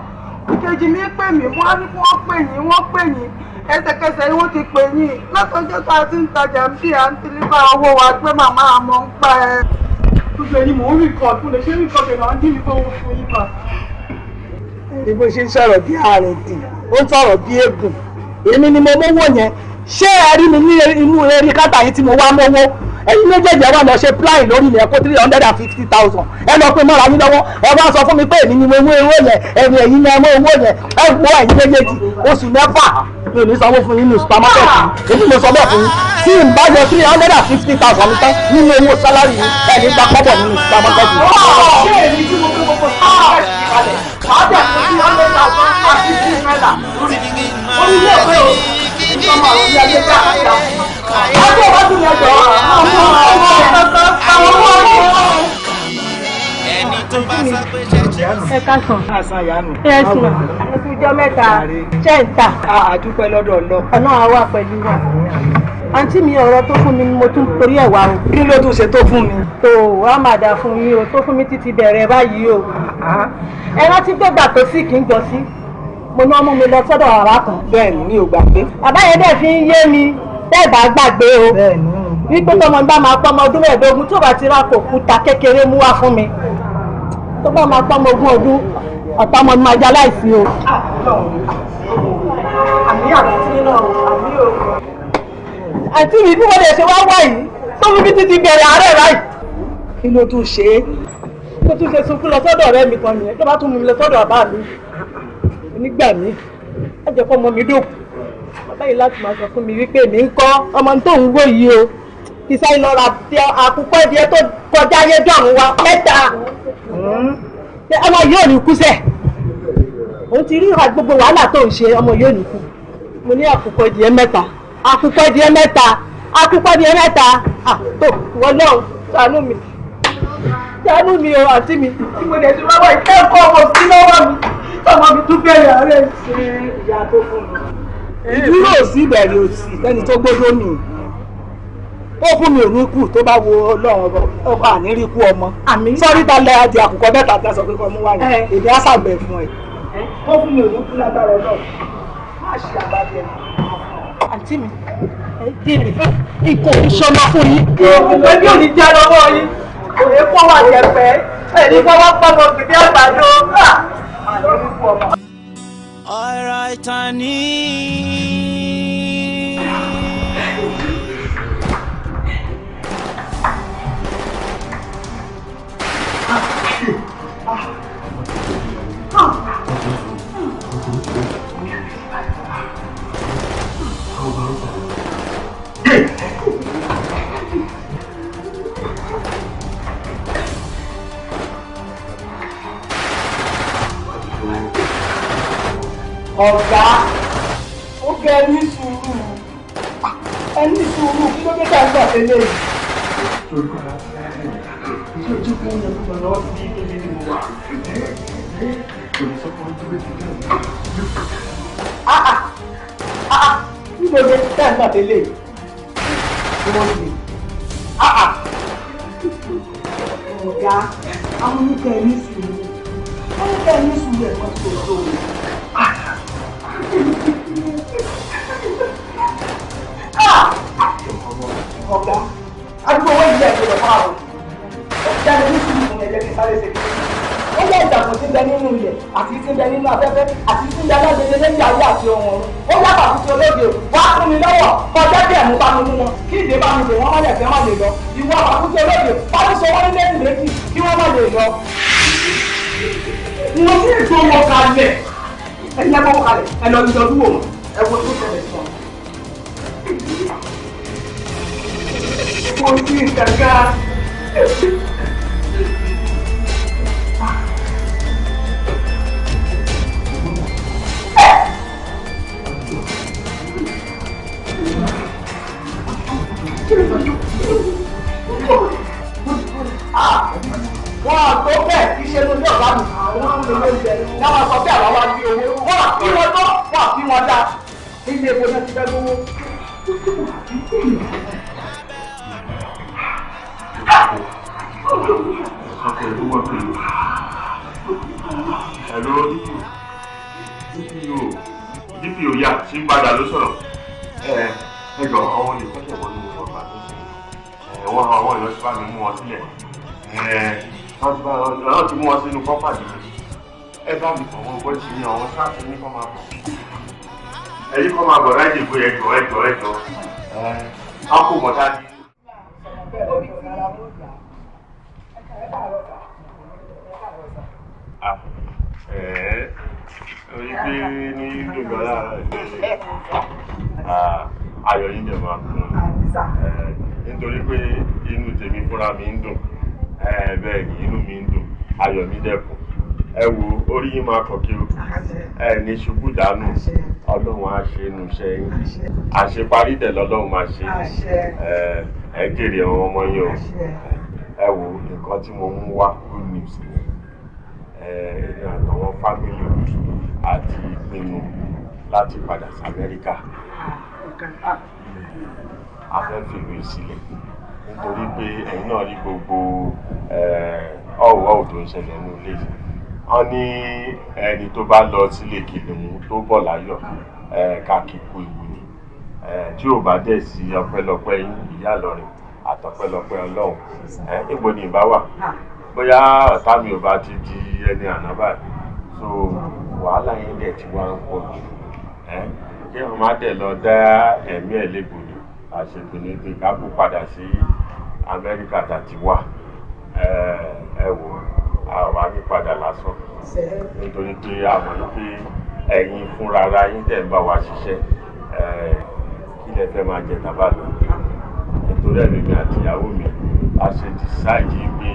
Ìkejì mi pè mí, wọ́n á ní kí wọ́n pè yín, wọ́n pè yín. Ẹsẹ̀kẹsẹ̀ ni wọ́n ti pè yín. Lọ́sọjọ́ tá a ti ń tajà ń bí à ń tìlíbà owó wa pé màmá àmọ́ ń pa ẹ. Gbogbo ẹni mò ń rìkọ̀d, mo lè ṣe rìkọ̀d ẹ̀ máa ń dín mi fowó fún yín mà. Bí bó ṣe ń sọ̀rọ̀ bí ààrẹ dì, ó ń sọ̀rọ̀ bí eégún. Èmi ni mo mówó yẹn. Ṣé ẹ rí mi ní inú eré kátà yìí tí mo wá mówó? Ẹ̀yin méjèèjì ẹ wá lọ ṣe plan lórí mi ẹ kó 350,000. Ẹ lọ pé mọ́ra yín lọ́wọ́. Ẹ wá sọ fún mi pé èmi ni mo mú owó yẹn. Ẹ̀yin ẹ̀yin ni ẹ mú owó yẹn. Ẹ wo ẹ̀yin méjèèjì oṣù mẹ́fà mi ò ní sanwó fún yín ní supermarket yìí. Èmi mo sọ bẹ́ẹ̀ fún yín. Tí n bá yọ 350,000 mi tán nínú owó sálárì yìí, ẹ̀ ní gba kọ́bọ̀ nínú supermarket yìí. Ṣé èmi tí mo gbé gbogbo supermarket yìí kalẹ̀? Màá dẹ̀ fún 300,000 àti ₦3 lórí orí ilé ìwé o. Ìjọba àwọn ilé ayé dá àgbà. Ọjọ́ iwájú ni ẹjọ́ àwọn ọmọ ọmọ. Ẹ káàsán. Káàsán ìyá mi. Ẹ sùn. Àtijọ́ mẹ́ta. Ṣé ń tà? A dúpẹ́ lọ́dọ̀ Ọlọ́run. Ọlọ́run á wà pẹ̀lú wa. Àǹtí mi, ọ̀rọ̀ tó fún mi ni mo tún torí ẹ̀ wá o. Kí ló tún ṣe tó fún mi? Tó o á máa dà fún yín o, tó fún mi títí bẹ̀rẹ̀ báyìí o. Ẹ rántí pé gbà tó sì kì í jọ sí. Mo ní ọmọ mi lọ sọ́dọ̀ bàbá kan. Bẹ́ẹ̀ni, mi ò gbàgbé. Bàbá yẹn dẹ̀ fi ń yé mi tẹ́ bá gbàgbé o. Bẹ́ẹ̀ni. Wípé tọmọ bá máa pọ́ ọmọ ọdún 15 tó bá ti ra kòkúta kékeré mú wá fún mi. Tó bá máa pọ́ ọmọ 20 ọdún, ọ̀tá ọmọ mi máa jẹ́ aláìsí o. Àmì àti nínú àmì o. Àǹtí mi, bí wọ́n lè ṣe wá wá yìí, tó fi bí títí bẹ̀rẹ̀ àárẹ̀ báyìí. Kí ló tún ṣe é? Mo tún ṣe sunkún lọ sọ́dọ̀ ọ̀rẹ́ mi kan nìyẹn, tó bá tún mú mi lọ sọ́dọ̀ bàbá mi. Onígbà mi, ẹ jẹ́ kó ọmọ mi dòkú. Bàbá yìí láti máa sọ fún mi wípé èmi ń kọ́ ọmọ tó ń wò yìí o. Kì í sáré lọ ra àkùkọ ìdíyẹ tó kọjá ayé dọ̀run wa mẹ́ta. Ọmọ yóò ní kú sẹ̀. Òun ti rí gbogbo wàhálà tó ń ṣe, ọmọ yóò ní kú. Mo ní àkùkọ ìdíyẹ mẹ́ta. Àkùkọ ìdíyẹ mẹ́ta. Àkùkọ ìdíyẹ mẹ́ta. Tó wọ́n náà ṣàánú mi. Ṣàánú mi o, àǹtí mi. Tí mo lè ṣe lọ́wọ́ ìkẹ́kọ̀ọ́ ọmọ sí lọ́wọ́ mi. Tọmọ mi tún bẹ̀rẹ̀ àárẹ̀. Ṣé ìyá tó fún mi? Ìdúró òsì ìbẹ̀rẹ̀ òsì lẹ́ni tó gbódó mi. Ó fún mi ò ní kú tó bá wo Ọlọ́run ọba àní rí kú ọmọ. Sọ́rí ta lẹ́ àti àkùkọ mẹ́ta tá a sọ pé kọ́ mú wáyé. Èmi á ṣàgbẹ̀ fún ẹ. Ó fún mi ò ní kú lágbára Ọlọ́run. Má ṣe àbájẹ. Àǹtí mi, ẹ jèrè. Ikọ̀ òṣọmọ fún yín. Òwe bí òní jẹ́ lọ́wọ́ yín. Òye kọ́ wà jẹ̀pẹ́. Ẹ̀ní fọwọ́ pọ́nmọ gidi àgbàdo. Ọ̀rọ̀ ìtàn ní. Ọ̀gá, ó kẹ́ ní sùúrù, ẹ ní sùúrù, kí ló dé tá ń gbà tẹ́lẹ̀ yìí? Kí ló dé tá ń gbà tẹ́lẹ̀ yìí? Ọ̀gá, àwọn oníkẹ́ ní sùúrù, oníkẹ́ ní sùúrù ẹ̀kọ́ tó tó o. Ọ̀gá, àdúgbò owó ìdílé ẹ̀jẹ̀ lọ́fọ́ àwọn ọ̀gá ní sùúrù fún ẹ̀jẹ̀ kí sáré ṣe kí. Ó yẹ ìdàpọ̀ tí ń bẹ nínú ilẹ̀ àti tí ń bẹ nínú afẹ́fẹ́ àti tí ń bẹ alágbèdè lẹ́yìn ayé àti ohun ọ̀run. Ó yàtọ̀ àti tí olóde wá fún mi lọ́wọ́ kọjá bí ẹ̀mú bá mi mú wọn kí ìdè bá mi dè wọ́n mọ́lẹ̀ kí wọ́n má lè lọ. Ìwọ àkútí olóde bá mi sọ wọ́n ní méjì méjì kí wọ́n má lè lọ. Mo sì tó wọn kalẹ̀. Ẹ̀yin ẹ bọ́ wọn kalẹ̀ ẹ lọ yọjú wò wọ́n ẹ wo tó ṣẹlẹ̀ sí wọn. Mo ti gàgà. Wọ́n tó bẹ́ẹ̀ kí lóúnjẹ. Wọ́n máa sọ pé àwa wá gbé owó. Wọ́n à kí wọn tó, wọ́n à kí wọn dá. Ilé epo náà ti fẹ́ lówó. Hello, DPO. DPO yà sí padà ló sọ̀rọ̀. Ẹ jọ àwọn olè fẹsẹ̀ wọnú ọgbà tó ṣe. Wọ́n àwọn èèyàn ti bá mi mú wọn sílẹ̀. Wọ́n ti mú wọn sínú kọ́pàdé. Ẹ bá mi kọ̀ wọ́n gbọ́ sí ní àwọn sáàtì ní kọ́ máa bọ̀. Ẹ̀yin kọ́ máa bọ̀ láì dìbò ẹjọ́ ẹjọ́ ẹjọ́. A kò mọ̀ dájú. Orí pé ní dùgbọ́ láàárọ̀ ayọ̀ yín dẹ̀ máa kún nítorí pé inú tèmi fúnra mi ń dùn, bẹ́ẹ̀ ni inú mi ń dùn, ayọ̀ mi dẹ̀ kún. Ẹ wo orí yín máa kọ̀ kí o, ẹ ní ṣubú dànù, Ọlọ́run á ṣe inú iṣẹ́ yín, àṣeparí dẹ̀ lọ́lọ́run máa ṣe, ẹ jèrè àwọn ọmọ yín o. Ẹ wo nǹkan tí mo mú wá, good news ni. Èmi àtàwọn fámìlì àti ìpinnu láti padà sí Amẹ́ríkà. A fẹ́ fìlú ìsílẹ̀ nítorí pé ẹ̀yin náà rí gbogbo ọ̀wọ́ tó ń ṣẹlẹ̀ nínú ilé yìí. Wọ́n ní ẹni tó bá lọ sílé kìnìún tó bọ̀ láyọ̀ ká kíkú ìwú ni. Tí ò bá dẹ̀ sí ọpẹ́lọpẹ́ yín ìyá Ìlọrin àtọpẹ́lọpẹ́ Ọlọ́run, níbo ni ìbá wà? Bóyá ọ̀tá mi ò bá ti di ẹni àná báyìí, so wàhálà yẹn dẹ̀ ti wá ń pọ̀ jù. Kí wọ́n má dẹ̀ lọ dá ẹ̀mí ẹ̀ légbodò, àṣepinnu pé ká kó padà sí Amẹ́ríkà tàti wà. Ẹ wò àwa ní padà lásán nítorí pé a mọ̀ pé ẹ̀yin fúnra ara yín dẹ̀ ń bá wa ṣiṣẹ́. Kí lẹ fẹ́ máa jẹ tàbá lọ? Nítorí ẹ̀mí mi àti ìyàwó mi a ṣe decide pé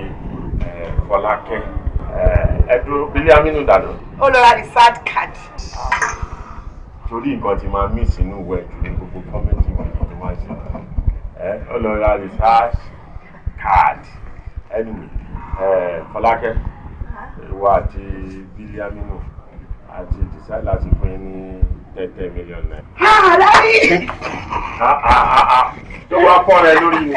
Fọlákẹ́ ẹdúró Bílí Aminu dànù. Ó lọ ra research card. Torí nǹkan ti máa mí sínú ìwé jù ní gbogbo kọ́mẹ́ntì wọ̀nyí tó máa ṣe. Ó lọ ra research card. Anyway, Fọlákẹ́, ìwọ àti Bílí Aminu àti decide láti fún yín ní 10 million naira. Daddy! Tó wá pọ̀ rẹ lórí ni.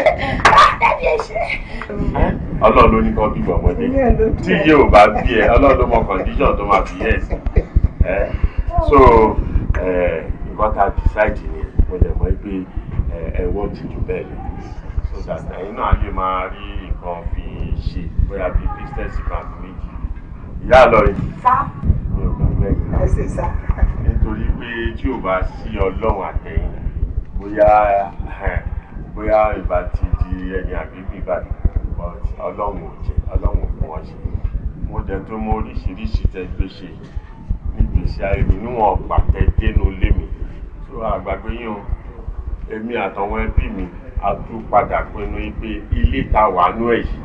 Ọlọ́run ló ní kọ́ bí ọmọdé tí iye ò bá bí ẹ, Ọlọ́run ló mọ condition tó máa fi yẹ ẹ sí. So nǹkan tá a decide ni mo dẹ̀ mọ̀ pé ẹ̀wọ́n ti jù bẹ́ẹ̀ lọ, so that ẹ̀yin náà lè máa rí nǹkan fi ṣe bóyá bíi business kan àbí méjì. Ìyá Ìlọrin, mi ò gbàgbé nítorí pé tí ò bá sí Ọlọ́run àtẹ̀yìn, bóyá ìbá ti di ẹni àbíbí ìbàdàn, but Ọlọ́run ò jẹ́, Ọlọ́run ò fún wọn ṣe. Mo jẹ́ tó mọ oríṣiríṣi tẹ́ gbé ṣe nígbèsí ayé mi níwọ̀n pàtẹ dénú lé mi, so àgbàgbé yín o. Èmi àtàwọn ẹbí mi a tún padà pinnu pé ilé ta wà nú ẹ̀ yìí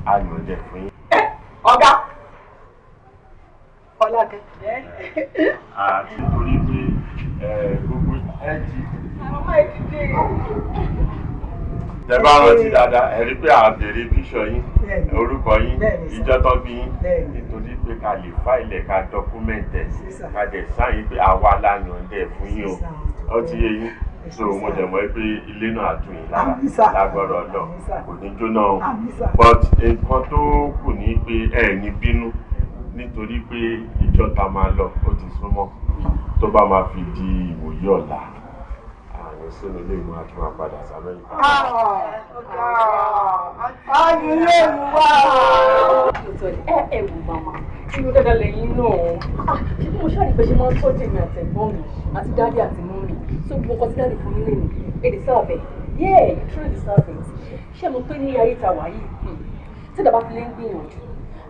a yàn jẹ fún yín. Ọ̀gá Fọlákẹ́. Àti torí pé gbogbo ẹ ti. Màmá ẹ ti dé. Tẹ bá rántí dáadáa, ẹ rí pé à béèrè píṣọ yín, orúkọ yín, ìjọ tó bí yín, nítorí pé ká lè fáìlẹ̀, ká dọ́kúmẹ̀ntì ẹ̀, ká dẹ̀ sáyìn pé àwa la yàn dẹ̀ fún yín o. Ó ti yé yín. So mo dẹ̀ mọ̀ pé ilé náà á tù yín lára lágbọ́dọ̀ náà, kò ní jóná o. But nǹkan tó kù ní pé ẹ ní bínú nítorí pé ìjọ ta máa lọ ó ti súnmọ́, tó bá máa fi di ìwòye ọ̀la àrùn sínú ilé ìmọ̀ àti máa padà sábẹ́ ìgbà. Ayọ̀ yóò mú wá. Ẹ wò màmá, inú dáadáa lẹ́yìn náà. Ṣé bí mo ṣáà pé ṣe máa ń tọ́jú èmi àtẹ̀gbọ́n mi àti dáàdì àti mọ́mì, so gbogbo nǹkan tí dáàdì fún mi lè ní ẹ deserve it. Yeah, you truly deserve it. Ṣé mo pé ní ayé ta wà yìí, tí dàbá fi lè ń gbìyànjú,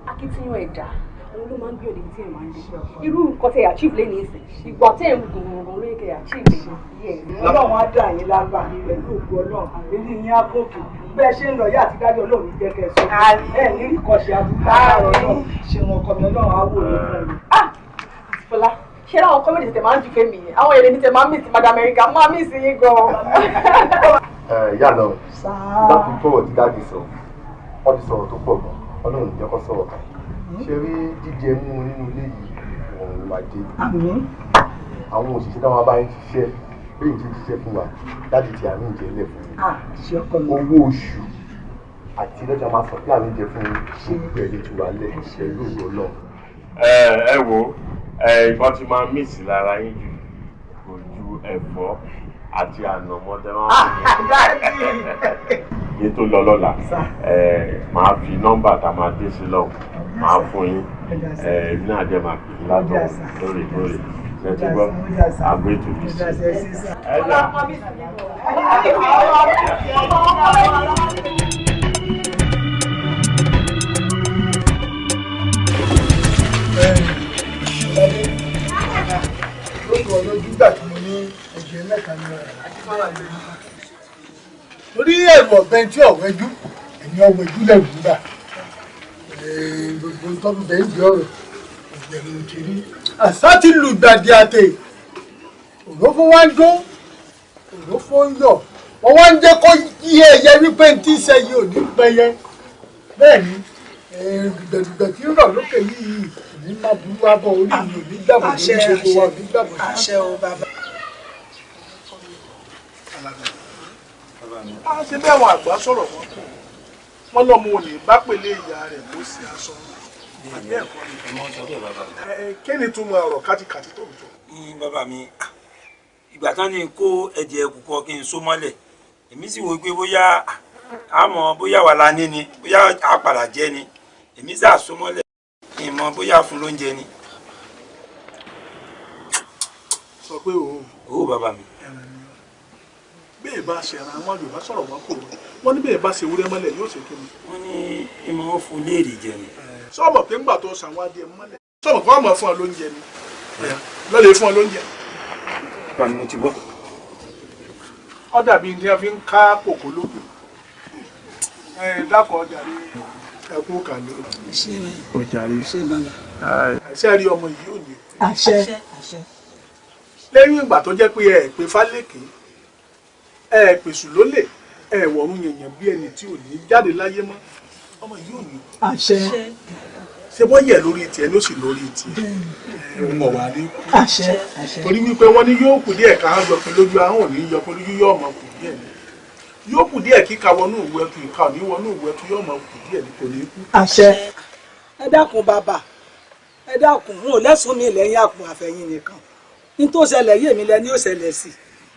akitiyan ẹ̀dá òun ló máa ń gbìyànjú tí ẹ̀ máa ń dé. Irú nǹkan tẹ achieve lé ní ìsìn, ìgbà tẹ̀ ń gbòǹgbò lóye kẹ achieve yẹ. Ọlọ́run á dà yín lágbà pẹ̀lú òkú Ọlọ́run, èyí yín á gòkè. Bẹ́ẹ̀ ṣe ń lọ yá àti dájú Ọlọ́run ní jẹ́ kẹ́ ẹ sọ. Ẹ ní rí kọ́ṣe àbúkà Ọlọ́run ṣe wọn kọ́ mi, Ọlọ́run á wò ní fún mi. Fọlá, ṣé láwọn kọ́mẹ́dì tẹ̀ máa ń jù fẹ́ mi yẹn? Àwọn èrè mi tẹ̀ máa ń mí sí Madam America, máa mí sí yín gan-an. Ìyá lọ, láti gbọ́rọ̀ tí dáàdì sọ, wọ́n ti sọ̀rọ̀ tó pọ̀ gan, Ọlọ́run jẹ́ kó sọ̀rọ̀ kan. Ṣe rí jíjẹ mú nínú ilé yìí ọ̀run wá dé. Àmín. Àwọn òṣìṣẹ́ táwọn bá ń ṣiṣẹ́ bẹ́ẹ̀ ti ṣiṣẹ́ fún wa láti ti àmì ìjẹ́ ilẹ̀ fún mi. Owó oṣù àti lọ́jà máa sọ pé àmì ìjẹ fún gbogbo ẹ̀ lè tura lẹ̀ pẹ̀lú ògo Ọlọ́run. Ẹ wo nǹkan tí máa mísì lára yín jù kò ju ẹ̀fọ́ àti ànàmọ́ tẹ máa ń fún yín. Yé tó lọ lọ́la máa fi nọ́mbà tá a máa dé sí lọ́wọ́ máa fún yín, èmi náà dẹ̀ máa pè yín látọ̀ lóòrèkóòrè. Ṣé ti gbọ́? Àgbẹ̀ tó bí sí. Lóko ọlójú gbà tí mo ní ẹ̀jẹ̀ mẹ́ta ní ọ̀rẹ́. Torí ẹ̀rù ọ̀gbẹ́ tí ọ̀wẹ́jú, ẹ̀yìn ọ̀wẹ́jú lẹ̀rù ń bà. Gbogbo tọ́jú bẹ́ẹ̀ di ọ̀rọ̀ ìgbẹ̀rù ti rí. Àṣà ti lùgbàdì àtẹ. Òrófó wá ń dún, òrófó ń yọ̀. Wọ́n wá ń jẹ́ kó yí ẹyẹ wípé tí ń ṣe yìí ò ní pẹyẹ. Bẹ́ẹ̀ ni dùgbẹ̀dùgbẹ̀ tí ń rọ̀ lókè yìí ní má burú wá bọ̀ orí mi ò ní gbàgbọ́ lórí gbogbo wa ò ní gbàgbọ́. Àṣẹ o bàbá. A ṣe bẹ́ẹ̀ àwọn àgbà sọ̀rọ̀ wọn kù wọ́n lọ́mọ òní bá pèlè ìyá rẹ̀ kó sí aṣọ àbí ẹ̀kọ́ ni. Kí ni túmọ̀ ọ̀rọ̀ kátikàti tó ń sọ. Bàbá mi, ìgbà tán ni kó ẹ̀jẹ̀ kúkọ kí n so mọ́lẹ̀, èmi sì wò pé bóyá àmọ́ bóyá wà lání ni bóyá àpàdà jẹ́ ni, èmi sà so mọ́lẹ̀ ìmọ̀ bóyá fún lóúnjẹ ni. Sọ pé o. Owó bàbá mi. Bẹ́ẹ̀ bá ṣe ara wọn Yorùbá sọ̀rọ̀ wọn kò wọ́n ní bẹ́ẹ̀ bá ṣe ewúrẹ́ mọ́lẹ̀ yóò ṣe kíni. Wọ́n ní ìmọ̀ fún léèrè jẹ ni. Sọ́ọ̀mọ̀ pé ńgbà tó ṣàwọn adìẹ mọ́lẹ̀ sọ́ọ̀mọ̀ pé wọ́n mọ̀ fún ọ lóúnjẹ ni lọ́lẹ̀ fún ọ lóúnjẹ. Bàbá mi mo ti gbọ́. Ó dàbí ní a fi ń ká kòkó lókè. Dákọ̀ ọjà rí ẹkú kàlẹ́. Ọjà rí. Àṣẹ rí ọmọ yìí ò ní. Àṣẹ. Lẹ́yìn ìgbà tó jẹ́ pé ẹ pé Fálékè, ẹ pèsè lólè, ẹ wọ̀run yẹ̀yàn bí ẹni tí ò ní jáde láyé mọ́, ọmọ yìí ò ní. Àṣẹ. Ṣé wọ́n yẹ̀ lórí tiẹ̀ ló sì lórí tiẹ̀? Òun ọ̀wà ní kú. Àṣẹ. Torí wípé wọ́n ní yóò kù díẹ̀ ká yọpin lójú ahọ́n ò ní yọpin lójú yóò mọ̀ kù díẹ̀ ni. Yóò kù díẹ̀ kíka wọnú ìwé ẹtu ìka ò ní wọnú ìwé ẹtu yóò mọ̀ kù díẹ̀ ni kò ní kú. Àṣẹ. Ẹ dákun bàbá, ẹ dákun, n ò lẹ́sùn mi lẹ́yìn àpò àfẹ̀yìn nìkan. Ní tó ṣẹlẹ̀ yé mi lẹ́ni ó ṣẹlẹ̀ sí.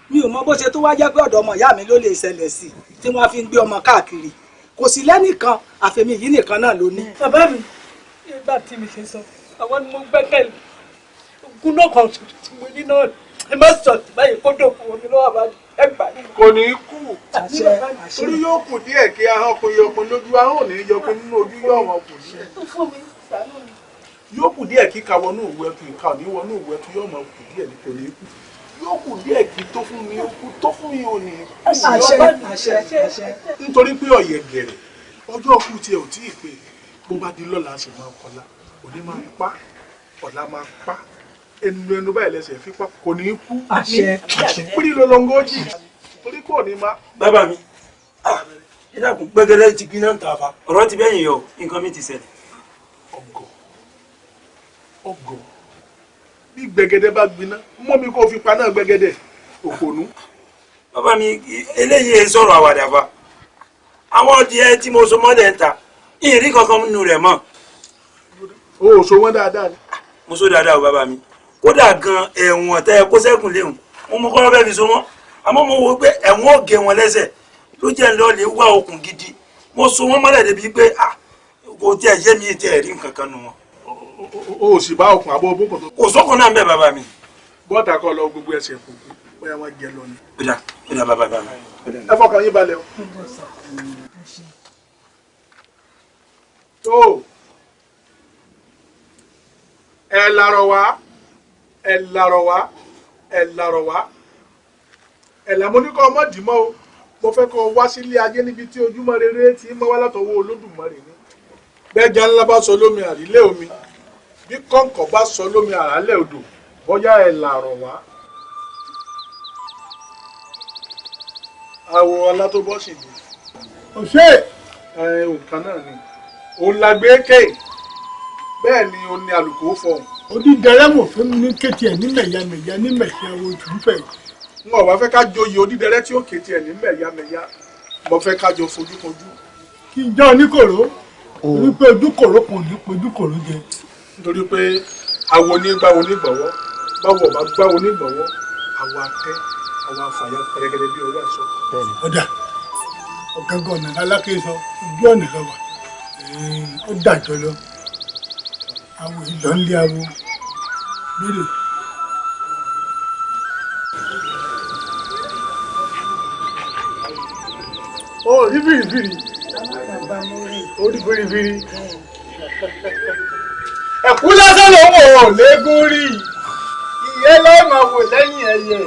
Mi ò mọ bó ṣe tó wá jẹ́ pé ọ̀dọ̀ ọmọ ìyá mi ló lè ṣẹlẹ̀ sí tí wọ́n fi ń gbé ọmọ káàkiri. Kò sí lẹ́nìkan àfẹ̀mí yìí nìkan náà ló ní. Bàbá mi, ìgbà tí mi ṣe sọ, àwọn ni mo gbẹ́kẹ̀lé. Ogún náà kan ṣoṣo tí mo ní náà ẹ má sọ báyìí kó dòkú omi lọ́wọ́ bá ẹ gbà. Kò ní kú. Torí yóò kù díẹ̀ kí ahọ́n kò yọpin lójú ahọ́n ò ní yọpin nínú ojú yóò wọ́n kù díẹ̀. Yóò kù díẹ̀ kíka wọnú ìwé ẹtu ìka ò ní wọnú ìwé ẹtu yóò mọ̀ kù díẹ̀ ni kò ní kú. Yóò kù díẹ̀ kí tó fún mi ó kú tó fún mi ò ní kú. Àṣẹ àṣẹ àṣẹ. Nítorí pé ọ̀yẹ̀ gẹ̀rẹ̀ ọjọ́ kú tiẹ̀ ò tíì pé bó bá di lọ́la ṣe máa kọlá òní máa pa ọ̀la máa pa ẹnu ẹnu báyìí lẹ́sẹ̀ fipá kò ní kú. Àṣẹ àṣẹ. Kúrì lọ́lọ́ngọ́jì torí kò ní máa. Bàbá mi, ẹ dákun gbẹ́gẹ́dẹ́ ti gbiná ń tàfa ọ̀rọ̀ ti bẹ́yìn yọ nǹkan mi ti ṣẹlẹ̀. Ọgọ̀ ọgọ̀ bí gbẹ̀gẹ́dẹ́ bá gbiná mọ́ mi kó fi paná gbẹ̀gẹ́dẹ́ òpònú. Bàbá mi, eléyìí sọ̀rọ̀ àwàdà fa àwọn ọdìẹ tí mo so mọ́lẹ̀ ń ta ìrìn kankan nínú rẹ̀ mọ́. O ò so wọ́n dáadáa ni. Mo so dáadáa o bàbá mi, kódà gan ẹ̀wọ̀n tẹ́ ẹ kó sẹ́kùn léhùn mo mọ kọ́lọ́ fẹ́ẹ́ fi so wọ́n, àmọ́ mo wò ó pé ẹ̀wọ̀n ò gé wọn lẹ́sẹ̀ ló jẹ́ ń lọ lè wá okùn gidi mo so wọ́n mọ́lẹ̀ débi pé kò tiẹ̀ yé mi tiẹ̀ rí nǹkan kan nu wọn. O ò sì bá okùn àbọ̀ bókun tó. Kò sókun náà ń bẹ bàbá mi. Bọ́ọ̀tà kọ́ lọ gbogbo ẹsẹ̀ kò kú bóyá wọ́n jẹ lọ ni. Ó dà bàbá mi. Ẹ fọkàn yín balẹ̀ o. Tó ẹ lárọ̀ wá, ẹ lárọ̀ wá, ẹ lárọ̀ wá, ẹ làmú ní kọ́ ọmọ dìímọ́ o. Mo fẹ́ kọ́ wá sílé ayé níbi tí ojúmọ́ rere ti mọ́ wá látọwọ́ Olódùmarè ni. Bẹ́ẹ̀ja ńlá bá sọ lómi àrílé omi, bí kọ̀ǹkọ̀ bá sọ lómi àrálẹ̀ odò, bóyá ẹ lárọ̀ wá. Àwọ̀ ọlá tó bọ́ sì ni. Òṣè ẹ òǹkà náà ni. Òun la gbé ké. Bẹ́ẹ̀ ni ó ní àlùkò fọhùn. Odídẹrẹ́ mò fún ní kétì ẹ̀ ní mẹ̀yàmẹ̀yà ní mẹ̀sí awo tù ú fẹ̀. N ò wá fẹ́ ká joyè odídẹrẹ́ tí ó kétì ẹ̀ ní mẹ̀yàmẹ̀yà, mo fẹ́ ká jọ fojú kojú. Kí n jẹ́ oníkòró, wípé ojúkòrò kò ní pojúkòrò jẹ. Nítorí pé awo ní gbáwo ní gbọ̀wọ́, báwo ọba gbáwo ní gbọ̀wọ́, àwọ̀ atẹ́, àwọ̀ afàyà pẹrẹgẹdẹ bí ọwọ́ aṣọ. Ọ̀dà ọ̀gángan ọ̀nà alákẹ́sọ ojú ọ̀nà lọ́wọ́ ó dàjọ́ lọ awo ìlọ ńlẹ̀ awo lórí. Ó rí fìrìfìrì, ó rí fìrìfìrì, ẹ̀kú lásán ló ń wò léegun rí, ìyẹn lọ́ọ́ máa wò lẹ́yìn ẹyẹ.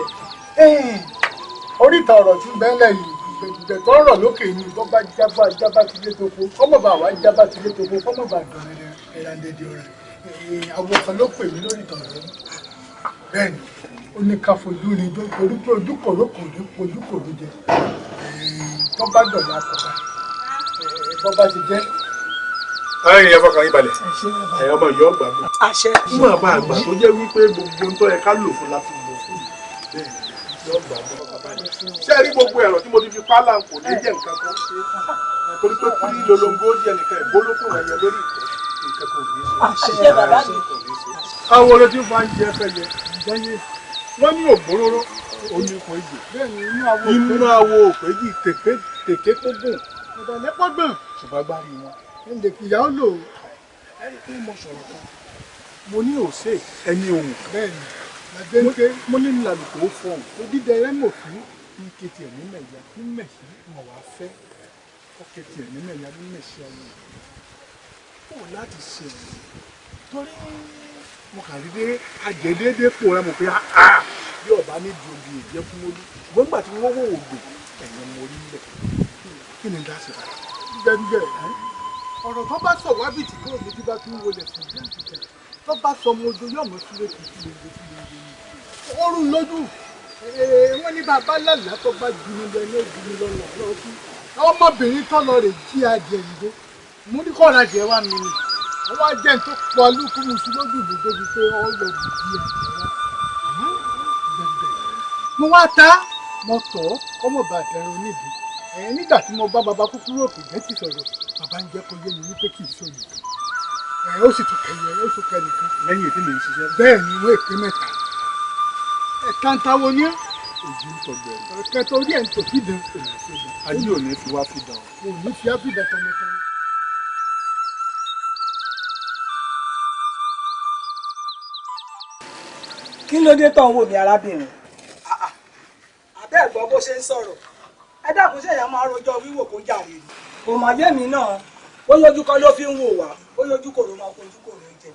Oríta ọ̀rọ̀ tí ń bẹ́ńlẹ̀ yìí, gbẹ̀gbẹ̀ tó ń rọ̀ lókè ni bọ́ bá jábọ́ jábá ti lé toko, kọ́mọ̀ bá wá jábá ti lé toko, kọ́mọ̀ bá dọ̀rẹ́ ẹ̀ràǹdẹ̀dẹ̀ ọ̀rẹ́. Àwọn kan ló pè mí lórí ìtàn rẹ̀. Bẹ́ẹ̀ ni, ó ní ká fojú rí torí pé ojúkòrò kò ní pojúkòrò jẹ. Tó bá dọ̀là kọ̀ọ̀kan, bọ́ bá ti jẹ́. Ẹ̀yin ẹ fọkàn yín balẹ̀, ẹ̀yin ọmọ ìyá ọgbà mi. Àṣẹ. Fún àbá àgbà tó jẹ́ wípé gbogbo ń tọ́ ẹ ká lò fún láti lò fún bẹ́ẹ̀ yọ gbà mọ́. Ṣé ẹ rí gbogbo ẹ̀rọ tí mo ti fi pálá kò ní jẹ́ nǹkan kan ṣe? Torí pé kúrí lolongo jẹ́ nìkan ìbólókùn ẹ̀yẹ lórí ìtẹ́ nǹkan kò ní ṣe. Àṣẹ bàbá mi. Àwọn olójú máa ń jẹ fẹ́yẹ. Wọ́n ní ògbóróró oníkun ejò. Inú awo òpèjì tèké pógùn. Ọ̀dàlẹ́ pọ́gbọ̀n. Ṣùgbọ́n agbárí wọn. Ǹdè kìyà ó lò. Ẹ rí i pé mo sọ̀rọ̀ kan. Mo ní òsè ẹni òun. Bẹ́ẹ̀ni, làgbẹ́ńké. Mo ní làlùkò fọ̀hún. Odídẹrẹ́ mò fún. Ní kétì ẹ̀ ní mẹ̀yà ní mẹ̀sí wọn wá fẹ́. Ó kétì ẹ̀ ní mẹ̀yà ní mẹ̀sí ọmọ. Ó láti ṣe ẹ̀yìn. Torí mo kàn rí dé àjẹdédé pòórá mo pé áá bí ọba ní di obì ìjẹ́ fún mólú. Ṣùgbọ́n nígbà tí wọ́n wò wò gbò ẹ̀yìn mo rí nílẹ̀. Kí ni dá sí i? Gbẹ̀ngbẹ̀ ọ̀rọ̀ tó bá sọ wá bìtì kó omi tí bá fi ń wọlé fún bí àtìkẹ́ tó bá sọ ọmọ ojú yóò mọ súré kìí sí lóúnjẹ sí lóúnjẹ ni. Ó rún lójú. Wọ́n ní bàbá lálàá tó bá ju ní lọ ní ojú ní lọ́nà lọ́kú. Ọmọbìnrin tó lọ rè jí adìẹ yìí mo ní kọ́ra adìẹ wá mi ni. Wọ́n wá jẹ́ ní tó pọ̀ lúkú mu sí lójú mi débi pé ó lọ jí adìẹ wá. Gbẹ̀gbẹ̀. Mo wá ta mo tọ̀ kọ́mọ̀ bàtà ẹran onídìí. Nígbà tí mo bá bàbá kúkúrú òkè gẹ́tì sọ̀rọ̀, bàbá ń jẹ́ kó yé mi wípé kì í sọ nìkan. Ó sì tún kẹyẹ, ó sì kẹ nìkan. Lẹ́yìn ètí mi ń ṣiṣẹ́. Bẹ́ẹ̀ ni wọ́n èpè mẹ́ta. Ẹ̀ka ń tawo ní. Ojú ń tọgbẹ̀. Ẹ̀kẹ́ torí ẹ̀ ń tò fìdán. Ayé ò ní fi wá fìdán. Ò ní fi á fìdán tọmọtọmọ. Kí ló dé tó ń wò mí arábìnrin? Àbẹ́ ẹ̀gbọ́n bó ṣe ń sọ̀rọ̀. Ẹ dákun, ṣé èèyàn máa rojọ́ wíwò kó jàre ni? Kò mà yé mi náà, ó yọjú kọ́ ló fi ń wò wá, ó yọjú kòrò máa kojú kòrò jẹ.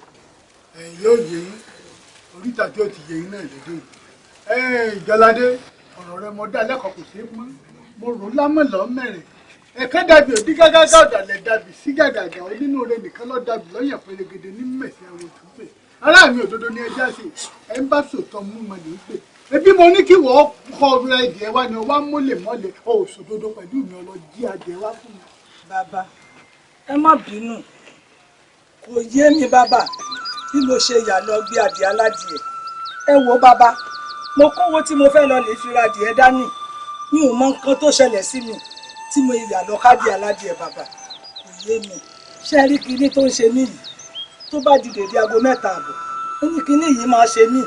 Ẹ̀yin yóò yé yín, oríta tí ó ti yé yín náà lédè yìí. Ìjọládé, ọ̀rọ̀ rẹ mo dá lẹ́kọ̀ọ́ kò ṣeé mọ́, mo rò lámọ̀lọ́ mẹ́rin. Ẹ̀kẹ́ dàbí òdí gágágá ọ̀dàlẹ̀ dàbí sí gàgàgà onínúure nìkan ló dàbí lọ́yàn pérégede ní mẹ̀sí àwọn òtúnfẹ̀. Ará mi òdodo ni ẹja ṣe, ẹ ń bá sòtọ́ mú mọ́ lè pè. Ebi mo ní kí wọ́n kọ ọ̀rọ̀ ẹ̀dìẹ wá ni wọ́n mólè mọ́lẹ̀ ọ̀ òṣòdodo pẹ̀lú mi ọlọ́jí adìẹ wá fún mi. Bàbá, ẹ má bínú, kò yé mi bàbá bí mo ṣe yà lọ gbé adìẹ aládìẹ. Ẹ wo bàbá, mo kówó tí mo fẹ́ lọ lè fi ra adìẹ dání, mi ò mọ nǹkan tó ṣẹlẹ̀ sí mi tí mo yà lọ kádìẹ aládìẹ bàbá, kò yé mi. Ṣé ẹ rí kinní tó ń ṣe mí yìí? Tó bá di dèdè 3:30, ó ní kinní yìí máa ṣe mí,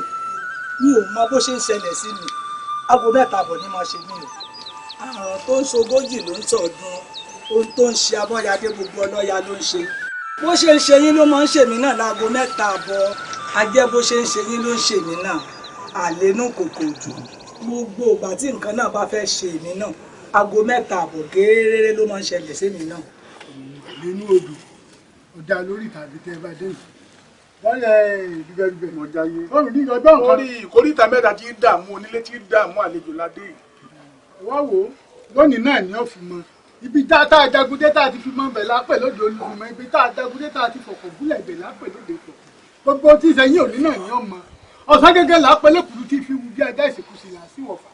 mi ò mọ bó ṣe ń ṣẹlẹ̀ sí mi, 3:30 ni máa ṣe mí o. Àrùn tó ń ṣogójì ló ń sọ̀dún, ohun tó ń ṣe abọ́yadé gbogbo ọlọ́ya ló ń ṣe. Bó ṣe ń ṣe yín ló máa ń ṣe mí náà láago 3:30, ajẹ́ bó ṣe ń ṣe yín ló ń ṣe mí náà, àlénú kòkò jù. Gbogbo ìgbà tí nǹkan náà bá fẹ́ ṣe mí náà, 3:30 gééré ló máa ń ṣẹlẹ̀ sí mi náà. Àlénú odò ọ̀dà lórí tàbí tẹ́ ẹ bá dé yìí. Wọ́n lẹ dùgbẹ̀dùgbẹ̀. Mo jáyé. Ọ̀rùn ní ìjọba nǹkan. Orí ìkóríta mẹ́ta tí ń dààmú onílé tí ń dààmú àlejò ládé yìí. Wá wò ó, lónìí náà ni ó fi mọ. Ibi tá a jagun dé tá a ti fi mọ bẹ̀ lápẹ̀ lóde olúmọ, ibi tá a jagun dé tá a ti fọ̀kọ̀ gúnlẹ̀ bẹ̀ lápẹ̀ lóde pọ̀. Gbogbo tí ìsẹ̀yìn òní náà ni ó mọ. Ọ̀sán gẹ́gẹ́ lápẹ̀ lẹ́kùrú tí fi wu bí ajá ìsìnkúsì là sí wọ̀fà.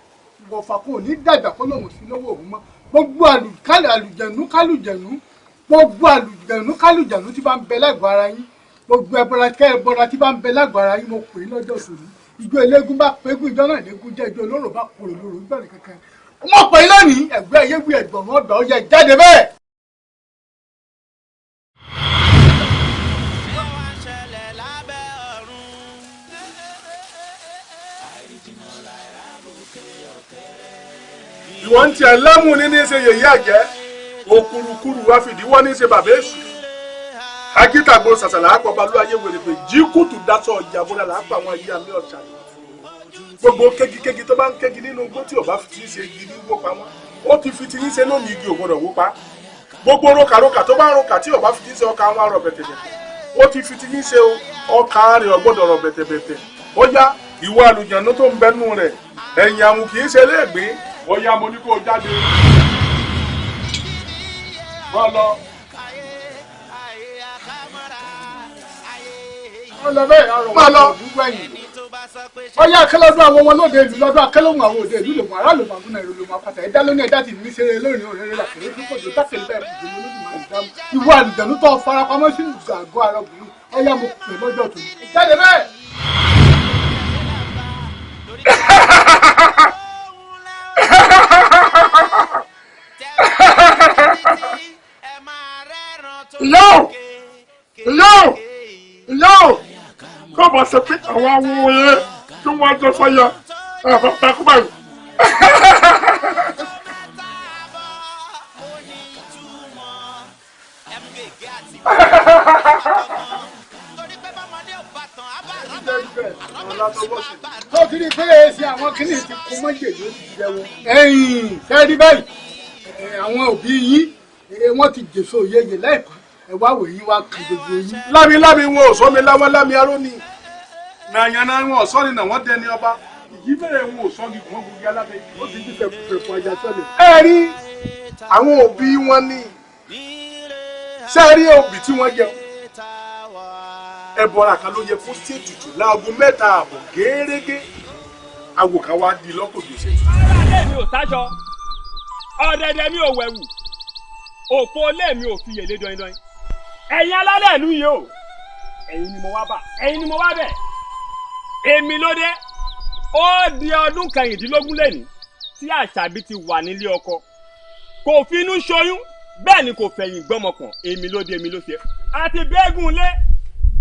Ìwọ̀fà kò ní dàgbà kó lòun sí lọ́wọ́ òun mọ́. Gbogbo àlùjẹ̀nú kálùjẹ̀nú, gbogbo àlùjẹ̀nú kálùjẹ̀nú tí bá ń bẹ lẹ́gbọ̀ọ́ ara yín, Gbogbo ẹbọra kẹ ẹbọra tí bá ń bẹ lágbára yín, mo pè é lọ́jọ́ sòní. Ìjọ eléégún bá pégún, ìjọ náà léégún jẹ́, ìjọ olóró bá kòrò lóró gbẹ̀rẹ̀ kankan. Mo pè é lónìí, ẹ̀gbẹ́ ayégbé ẹ̀gbọ̀n ọgbà ó yẹ jáde bẹ́ẹ̀. Ìwọ ń tiẹ̀ lẹ́mú ní ní ṣe yèyí àjẹ́, òkúrukúru wá fìdí wọ́n ní ṣe bàbá èṣù. Agítàgbò ṣàṣàlà àpọ̀balú ayé wèrèpè jí kùtù dasọ ìyàbọ̀lá là á pa àwọn ayé àmì ọ̀ṣà. Gbogbo kégikégi tó bá ń kégi nínú igbó tí ọba fi ti ṣe igi ní wó pa wọ́n. Ó ti fi ti yín ṣe lónìí, igi ò gbọdọ̀ wó pa. Gbogbo rokaroka tó bá ń roka tí ọba fi ti ṣe ọkà wọn rọ̀ bẹ̀tẹ̀bẹ̀tẹ̀. Ó ti fi ti yín ṣe ọkà rẹ̀ ò gbọdọ̀ rọ̀ bẹ̀tẹ̀bẹ̀tẹ̀. Ó yá, ìwọ àlùjànnú tó ń bẹnu rẹ̀, ẹ̀yìn àwọn kì í ṣe léègbé. Ó yá, mo ní kó o jáde. Wọ́n lọ. Wọ́n lọ bẹ́ẹ̀, àrùn Má lọ. Gbẹ̀yìn. Ó yá, akẹ́lọ́dún àwọn ọmọ lóde ìlú lọ́dún akẹ́lóhùn àwọn òde ìlú lòmọ̀ ará lòmọ̀ àgúnná ìlú lòmọ̀ apàtà ẹ̀dá lóní ẹ̀dá ti ní ṣeré lónìí òrèrè làkèrè fún kòtò tákìlì bẹ́ẹ̀ kùdù lórí ìdáhùn. Ìwọ àlùjànnú tó farapamọ́ sínú àgọ́ ara obìnrin, ó yá, mo pè lọ́jọ́ tòní. Jáde bẹ́ẹ̀. Ìyá o, ìyá o, ìyá o, kọ́ bá ṣe pé àwọn awo yẹn tí wọ́n jọ sọ yẹn ẹ̀fọ́ takú báyìí. Tó ti rí i pé èsì àwọn kìnnì ti kún mọ́jèlé, ó ti jẹ́wọ́. Ẹ̀yìn sẹ́ẹ̀rí báyìí, àwọn òbí yín wọ́n ti jèso yeye láìpẹ́, ẹ wá wò yín wá kan gbogbo yín. Lámilámi wọn ò sọmi láwọn lámi aró ni. Nàyànnà wọn ò sọ́ni nà wọ́n dẹni ọba. Ìyí bẹ̀rẹ̀ wọn ò sọ́gi wọ́n gbogbo alábẹ́. Ó ti di fẹ̀kùfẹ̀kù ajá sọ́lẹ̀. Ẹ rí àwọn òbí wọn ní. Ṣé ẹ rí òbí tí wọ́n jẹun? Ẹbọra kan ló yẹ kó ṣètùtù láago 3:30 gẹ́rẹ́gẹ́. Àwòká wa di lọ́kòjò ṣètùtù. Aráalé mi ò tájọ, ọ̀dẹ̀dẹ̀ mi ò wẹ̀wù, òpó ilé mi ò fi yèlé dọ́yìndọ́yìn. Ẹ̀yin alálẹ̀ ìlú yìí o, ẹ̀yin ni mo wá bá, ẹ̀yin ni mo wá bẹ̀. Èmi ló dé, ó di ọdún 16 lẹ́ni tí Àṣàbí ti wà nílé ọkọ. Kò finú ṣoyún, bẹ́ẹ̀ ni kò fẹ̀yìn gbọ́mọkàn. Èmi ló dé, èmi ló ṣe. Àti bẹ́ẹ̀gùn lé,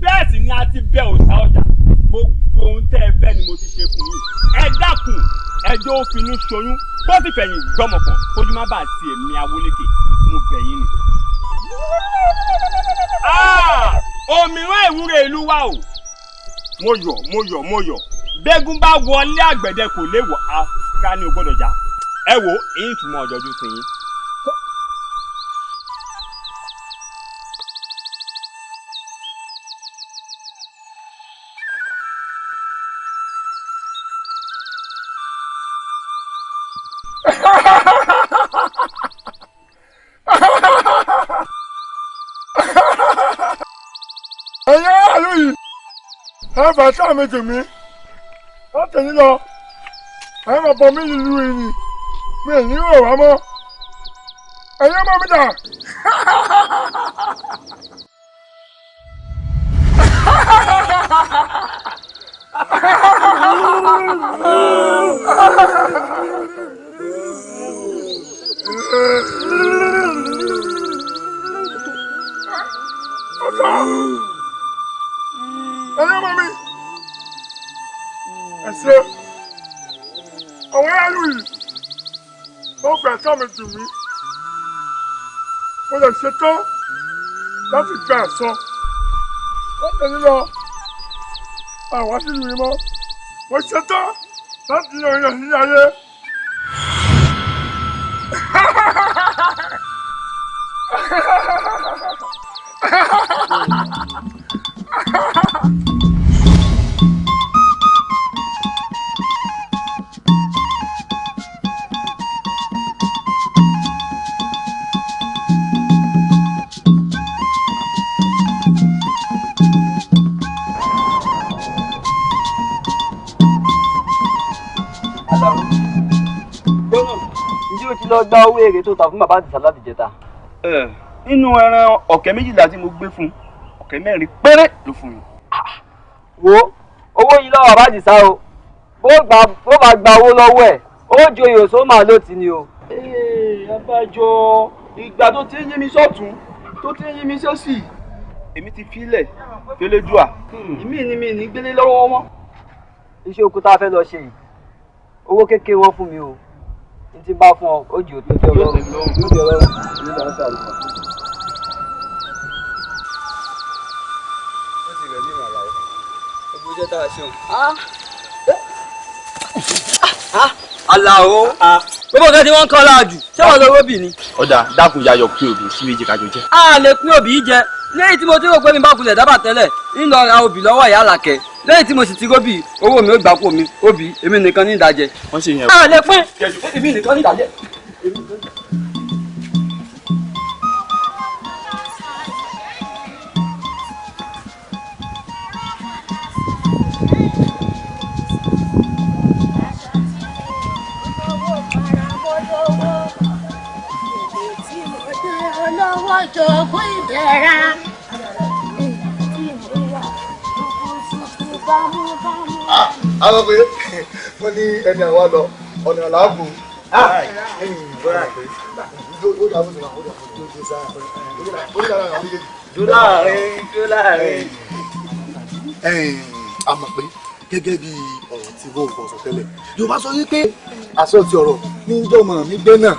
bẹ́ẹ̀ sì ni a ti bẹ òòṣà ọjà. Gbogbo ohun tẹ́ ẹ fẹ́ ni mo ti ṣe fún yín. Ẹ dákun, ẹjọ́ ó finú ṣoyún, bó ti fẹ̀yìn gbọ́mọkàn, kójú má bàa ti èmi Awólékè, mo bẹ̀ yín ni. Òmíràn ìwúre ìlú wa o. Mo yọ̀, mo yọ̀, mo yọ̀. Bẹ́gùn bá wọlé àgbẹ̀dẹ kò léwọ̀, afra ni o gbọ́dọ̀ já. Ẹ wo, èyí túmọ̀ ọ̀jọ̀jú sí yín. Ẹ̀yin aráàlú yìí, ẹ fà sáà mi tì mí láti ní lọ, ẹ máa bọ mí nílùú yìí ni mi ò ní rò wá mọ́. Ẹ̀yin ọmọ mi dà? Ẹ̀yin ọmọ mi, ẹ ṣe àwọn aráàlú yìí, ó gbà ká mi dùn mí, mo lè ṣetán láti gba ẹ̀san láti ní lọ àwọn sílùú yìí mọ́. Mo ṣetán láti yan ìyàn sí ayé. Gbọ́nà, ǹjẹ́ o ti lọ gba owó èrè tó ta fún bàbá Àdìsá láti jẹta? Nínú ẹran 12,000 tí mo gbé fún un, 4,000 péré ló fún mi. Wo owó yìí lọ́wọ́ bàbá Àdìsá o, bó bá gba owó lọ́wọ́ ẹ̀, ó joyè òṣó màá ló ti ni o. Abájọ ìgbà tó ti ń yí mi sọ́tún tó ti ń yí mi sósì, èmi ti filẹ̀ fẹlẹ́dùà, ìmí ni mi ní gbélé lọ́wọ́ wọn. Iṣẹ́ oko tá a fẹ́ lọ ṣe yìí, owó kékeré wọ́n fún mi o, n ti bá fún ọ, ó jì òtún tẹ ọlọ́run. Yóò tẹ ọlọ́run. Ó ti rẹ̀ ní ìrànlá o, gbogbo iṣẹ́ tá a ṣe o. Àlàó, gbogbo nǹkan tí wọ́n ń kọ́ láàjù, ṣé wọ́n lọ róbì ni? Ọ̀dà dákun yayọ̀ pín òbí sí méjì kájọ jẹ́. A lè pín òbí yìí jẹ. Lẹ́yìn tí mo ti rò pé mi bá kulẹ̀ dábàá tẹ́lẹ̀, ń lọ ra obì lọ́wọ́ ìyá Àlàkẹ́. Lẹ́yìn tí mo sì ti róbì, owó mi ó gbà kó mi, obì èmi nìkan ní ìdájẹ. Wọ́n ṣe yẹn. A lè pín èmi nìkan ní ìdájẹ. Olówó jogún ìdẹ̀ra. Àwọn pé wọ́n ní ẹni àwa lọ ọ̀nà làákù. Dúláàrin, dúláàrin. A mọ̀ pé gẹ́gẹ́ bí ọ̀rọ̀ tí wọ́n kò sọ tẹ́lẹ̀, Yorùbá sọ wípé àṣọ ti ọ̀rọ̀ ní jọmọ mi gbé náà.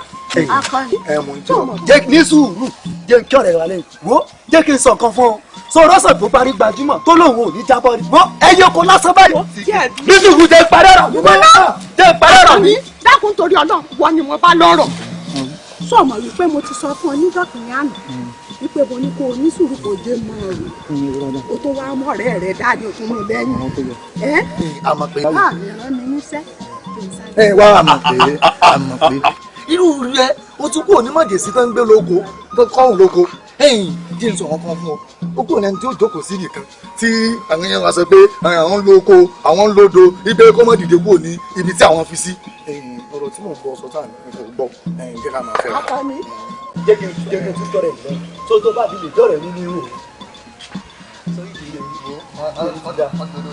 Jẹ́ ní sùúrù, jẹ́ kí ọ̀rẹ́ wa lẹ́yìn wo, jẹ́ kí n sọ nǹkan fún ọ. Sọ̀rọ̀ sọ̀ tó parí gbajúmọ̀ tó lóun ò ní jábọ́ rí. Wọ́n ẹyẹ kò lásán báyìí. Ní sùúrù, jẹ́ parí ọ̀rọ̀ mi. Jẹ́ parí ọ̀rọ̀ mi. Dákun torí Ọlọ́run, wọ́n ni mo bá lọ́rọ̀. Sọ mọ̀ wípé mo ti sọ fún ọ níjọ́ kìnìún àná wípé mo ní kó o ní sùúrù kó jẹ́ mọ́ ọ̀rọ̀ o tó wá mọ́ ọ̀rẹ́ rẹ dáadé o tún mú lẹ́yìn. Àmọ̀ pé. Bá mi rán mi níṣẹ́. Ẹ wá àmọ̀ pé, àmọ̀ pé irú rẹ o tún kúrò ní mọ̀jẹ̀sí tó ń gbé lóko tó kọ́rùn lóko. Ẹ̀yìn jí n sọ̀rọ̀ kan fún ọ, ó kúrò ní ẹni tí ó jókòó sí nìkan tí àwọn èèyàn wá sọ pé àwọn ń lóko, àwọn ń lódo ibẹ̀ kó mọ̀ dìde kúrò ní ibi tí àwọn fi sí. Ẹ̀yìn ọ̀rọ̀ tí mò ń bọ̀ sọ táà ní kò gbọ́, ẹ̀yìn jẹ́ ká máa fẹ́. Akọni. Jẹ́ kí n tún tọrẹ lọ tó tó bá fi lè dọ̀rẹ̀ mi ní ihò.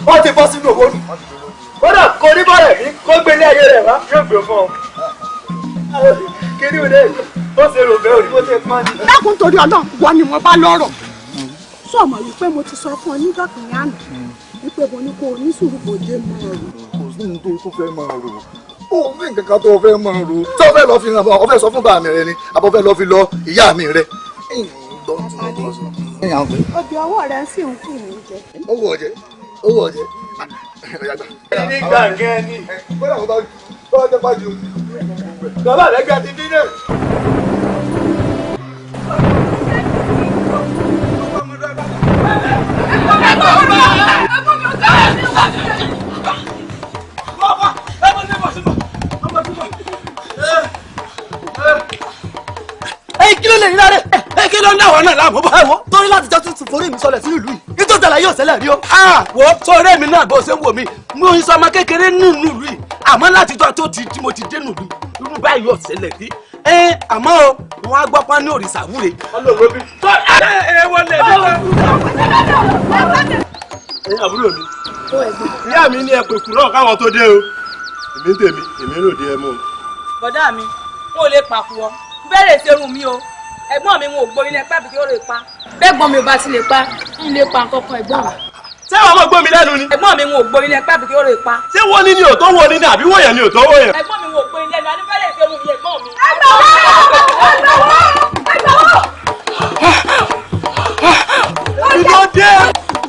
Wọ́n ti bọ́ sínú òwò nù. Kódà kò ní bọ̀rẹ̀ mi kó gbélé ayé rẹ̀ wá yóò gbé fún ọ. Kiri òde ó ṣe rò bẹ́ẹ̀ òní bó ṣe pọ́n ni. Dákun torí Ọlọ́run, wọ́n ni mo bá lọ́rọ̀. Sọ mọ̀ wípé mo ti sọ fún ọ níjọ́ kìnìún àná wípé mo ní kó o ní sùúrù kó jẹ́ mọ́ ọ̀rọ̀. Kò sí ní tó tún fẹ́ máa rò ó, ní nǹkan kan tó fẹ́ máa rò tó fẹ́ lọ fi hàn ọ, fẹ́ sọ fún bàá mi rẹ ni àbọ̀ fẹ́ lọ fi lọ ìyá mi rẹ. Obì ọwọ́ rẹ sì ń kù mí jẹ. Owó ọ̀jẹ̀, owó ọ̀jẹ̀. Nígbà gẹ́ni. Bọ́lá kò bá bọ́lá jẹ́ pàjù. Bàbá rẹ̀ gbé àti dín náà. Ẹ kí ló lè rí lára ẹ, kí ló ń dáwọ náà láàmú bọ. Ẹ wo torí láti jọ tuntun forí mi sọlẹ̀ sínú ìlú yìí, nítorí tẹ̀lé yóò ṣẹlẹ̀ rí o. Wo sọ̀rọ̀ mi náà bó ṣe ń wò mí, mo ń sọ ọmọ kékeré nínú ìlú yìí, àmọ́ láti jọ tó ti tí mo ti dé nùlú irú báyìí yóò ṣẹlẹ̀ rí. Ẹ àmọ́ o, wọn á gbọ́ pọ́n ní òrìṣà wúre. Tó ẹ ẹ wọlé mi. Ẹ̀yin àbúrò mi, ìyá mi ní ẹ pè kúrọ̀ káwọn tó dé o. Èmi ń tèmi, èmi ń ròde ẹ mú. Bọ̀dá mi, wọn ò lè pàkúwọ́ bẹ̀rẹ̀ serun mi o, ẹ̀gbọ́n mi wọn ò gbomi lẹ́pẹ́ àbí kí ó lè pa. Bẹ́gbọ́n mi ò bá ti lè pa, ń lè pa nǹkan kan ẹ̀gbọ́n mi. Ṣé wàá mọ̀ gbómi lẹ́nu ni? Ẹ̀gbọ́n mi wọn ò gbomi lẹ́pẹ́ àbí kí ó lè pa. Ṣé wọ́n ní ni ò tó wọ́n ní ni àbí wọ́n yẹn ni ò tó wọ́n yẹn? Ẹ̀gbọ́n mi wọn ò gbomi lẹ́nu, àní bẹ̀rẹ̀ serun mi ẹ̀gbọ́n mi. Ìlú dé.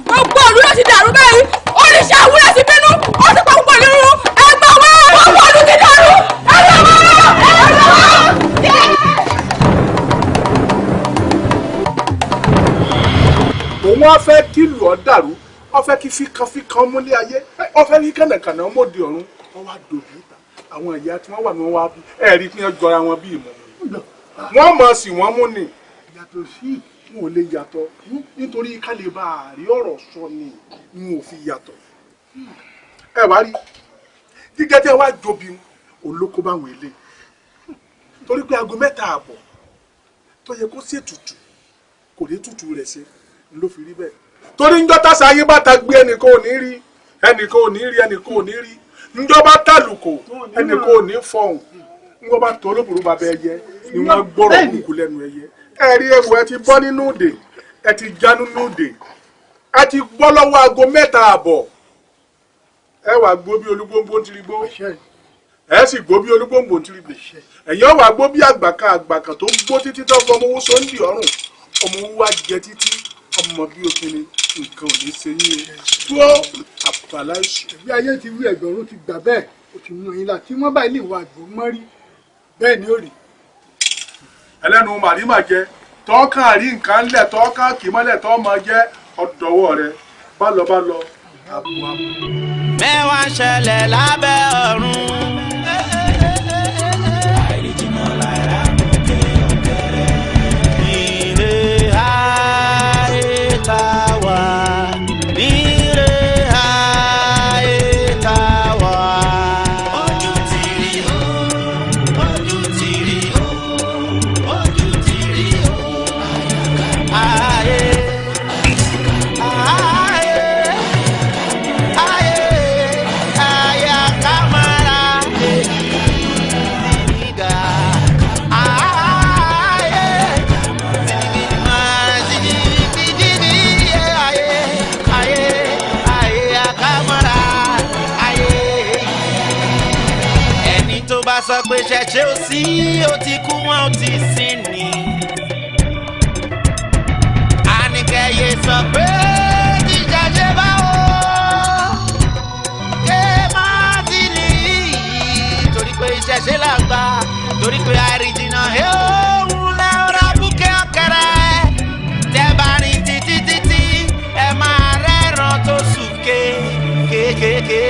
Gbogbo ìlú ló ti dàrú báyìí, oríṣi àwúrẹ́ ti bínú, ó ti pa gbogbo ìlú run, ẹgbẹ́ wa, gbogbo ìlú ti dàrú, ẹgbẹ́ wa, ẹgbẹ́ wa. Òun á fẹ́ kí ìlú ọ dàrú, ó fẹ́ kí fíkanfíkan múlé ayé, ó fẹ́ kí kànàkànà mọ́dé ọ̀run. Wọ́n wá dòbí ìta àwọn ìyá tí wọ́n wà ní wọ́n wá bí ẹ̀rí fi hàn jọra wọn bí ìmọ̀ wọ́n mọ̀ sí wọ́n mú ni. Yàtọ̀ sí wọn ò lè yàtọ̀ nítorí ká lè bá a rí ọ̀rọ̀ sọ ni wọn ò fi yàtọ̀. Ẹ wá rí gígẹ́ tẹ́ wá jobi olóko báwọn ilé torí pé aago 3:30 tó yẹ kó ṣètùtù kò ní tutù rẹ̀ ṣe ló fi rí bẹ́ẹ̀. Torí ńjọ́ tásà ayé bá ta gbé, ẹnìkan ò ní rí, ẹnìkan ò ní rí, ẹnìkan ò ní rí. Ńjọ́ bá tàlùkò, ẹnìkan ò ní fọhùn. Ńjọ́ bá tọ́ olóbùrú bàbá ẹyẹ ni wọ́n gbọ́rọ̀ kúkú lẹ́nu ẹyẹ. Ẹ rí ewu, ẹ ti bọ́ nínú òde, ẹ ti já nínú òde, ẹ ti gbọ́ lọ́wọ́ aago 3:30. Ẹ wàá gbó bí olúgbóngbó ń tirigbó, ẹ sì gbó bí olúgbòǹgbò ń tirigbò. Ẹ̀yin ọ̀wà gbó bí àgbàkan àgbàkan tó gbó títí tó fọ ọmọ owó sóńdì ọ̀rùn, ọmọ owó wá jẹ títí ọmọ bí òkìní. Nǹkan ò ní ṣe yín o, tó àbàlá ìṣù. Ẹbí ayé ti wí, ẹgbẹ̀rún ti gbà bẹ́ẹ̀, ó ti mú yín la tí wọ́n bá ilé ìwà àgbò mọ́rí bẹ́ẹ̀ ni ó rí. Ẹlẹ́nu màrímà jẹ tọ́kàn rí nǹkan ńlẹ̀, tọ́kàn kì í mọ́lẹ̀, tọ́ máa jẹ́ ọ̀dọ̀wọ́ rẹ bá lọ bá lọ àbò àbò. Mẹ́wàá ń ṣẹlẹ̀ lábẹ́ ọ̀run. Ilé ayé tá a wà, ilé ayé tá a wà. Ojú ti rí o, ojú ti rí o, ojú ti rí o. Ayé, ayé, ayé, ayé àkàmàrà, ìdíga. Ayé. Ayé, ayé, ayé àkàmọ́ra, ayé. Ẹni tó bá sọ pé ṣẹ̀ṣẹ̀ ò sí, ó ti kú, wọn ò ti sin ni. Àníkẹ́yẹ sọ pé jíjàjẹ́ báwo ké má ti ní, torí pé ìṣẹ̀ṣẹ̀ là gbà, torí pé àìrìnjìnà òun lẹ́ọ̀rọ̀ búkẹ́ ọ̀kẹ́rẹ́ tẹ́ bá rìn títí títí, ẹ máa rẹ́ràn tó sùn ké kéékèèké.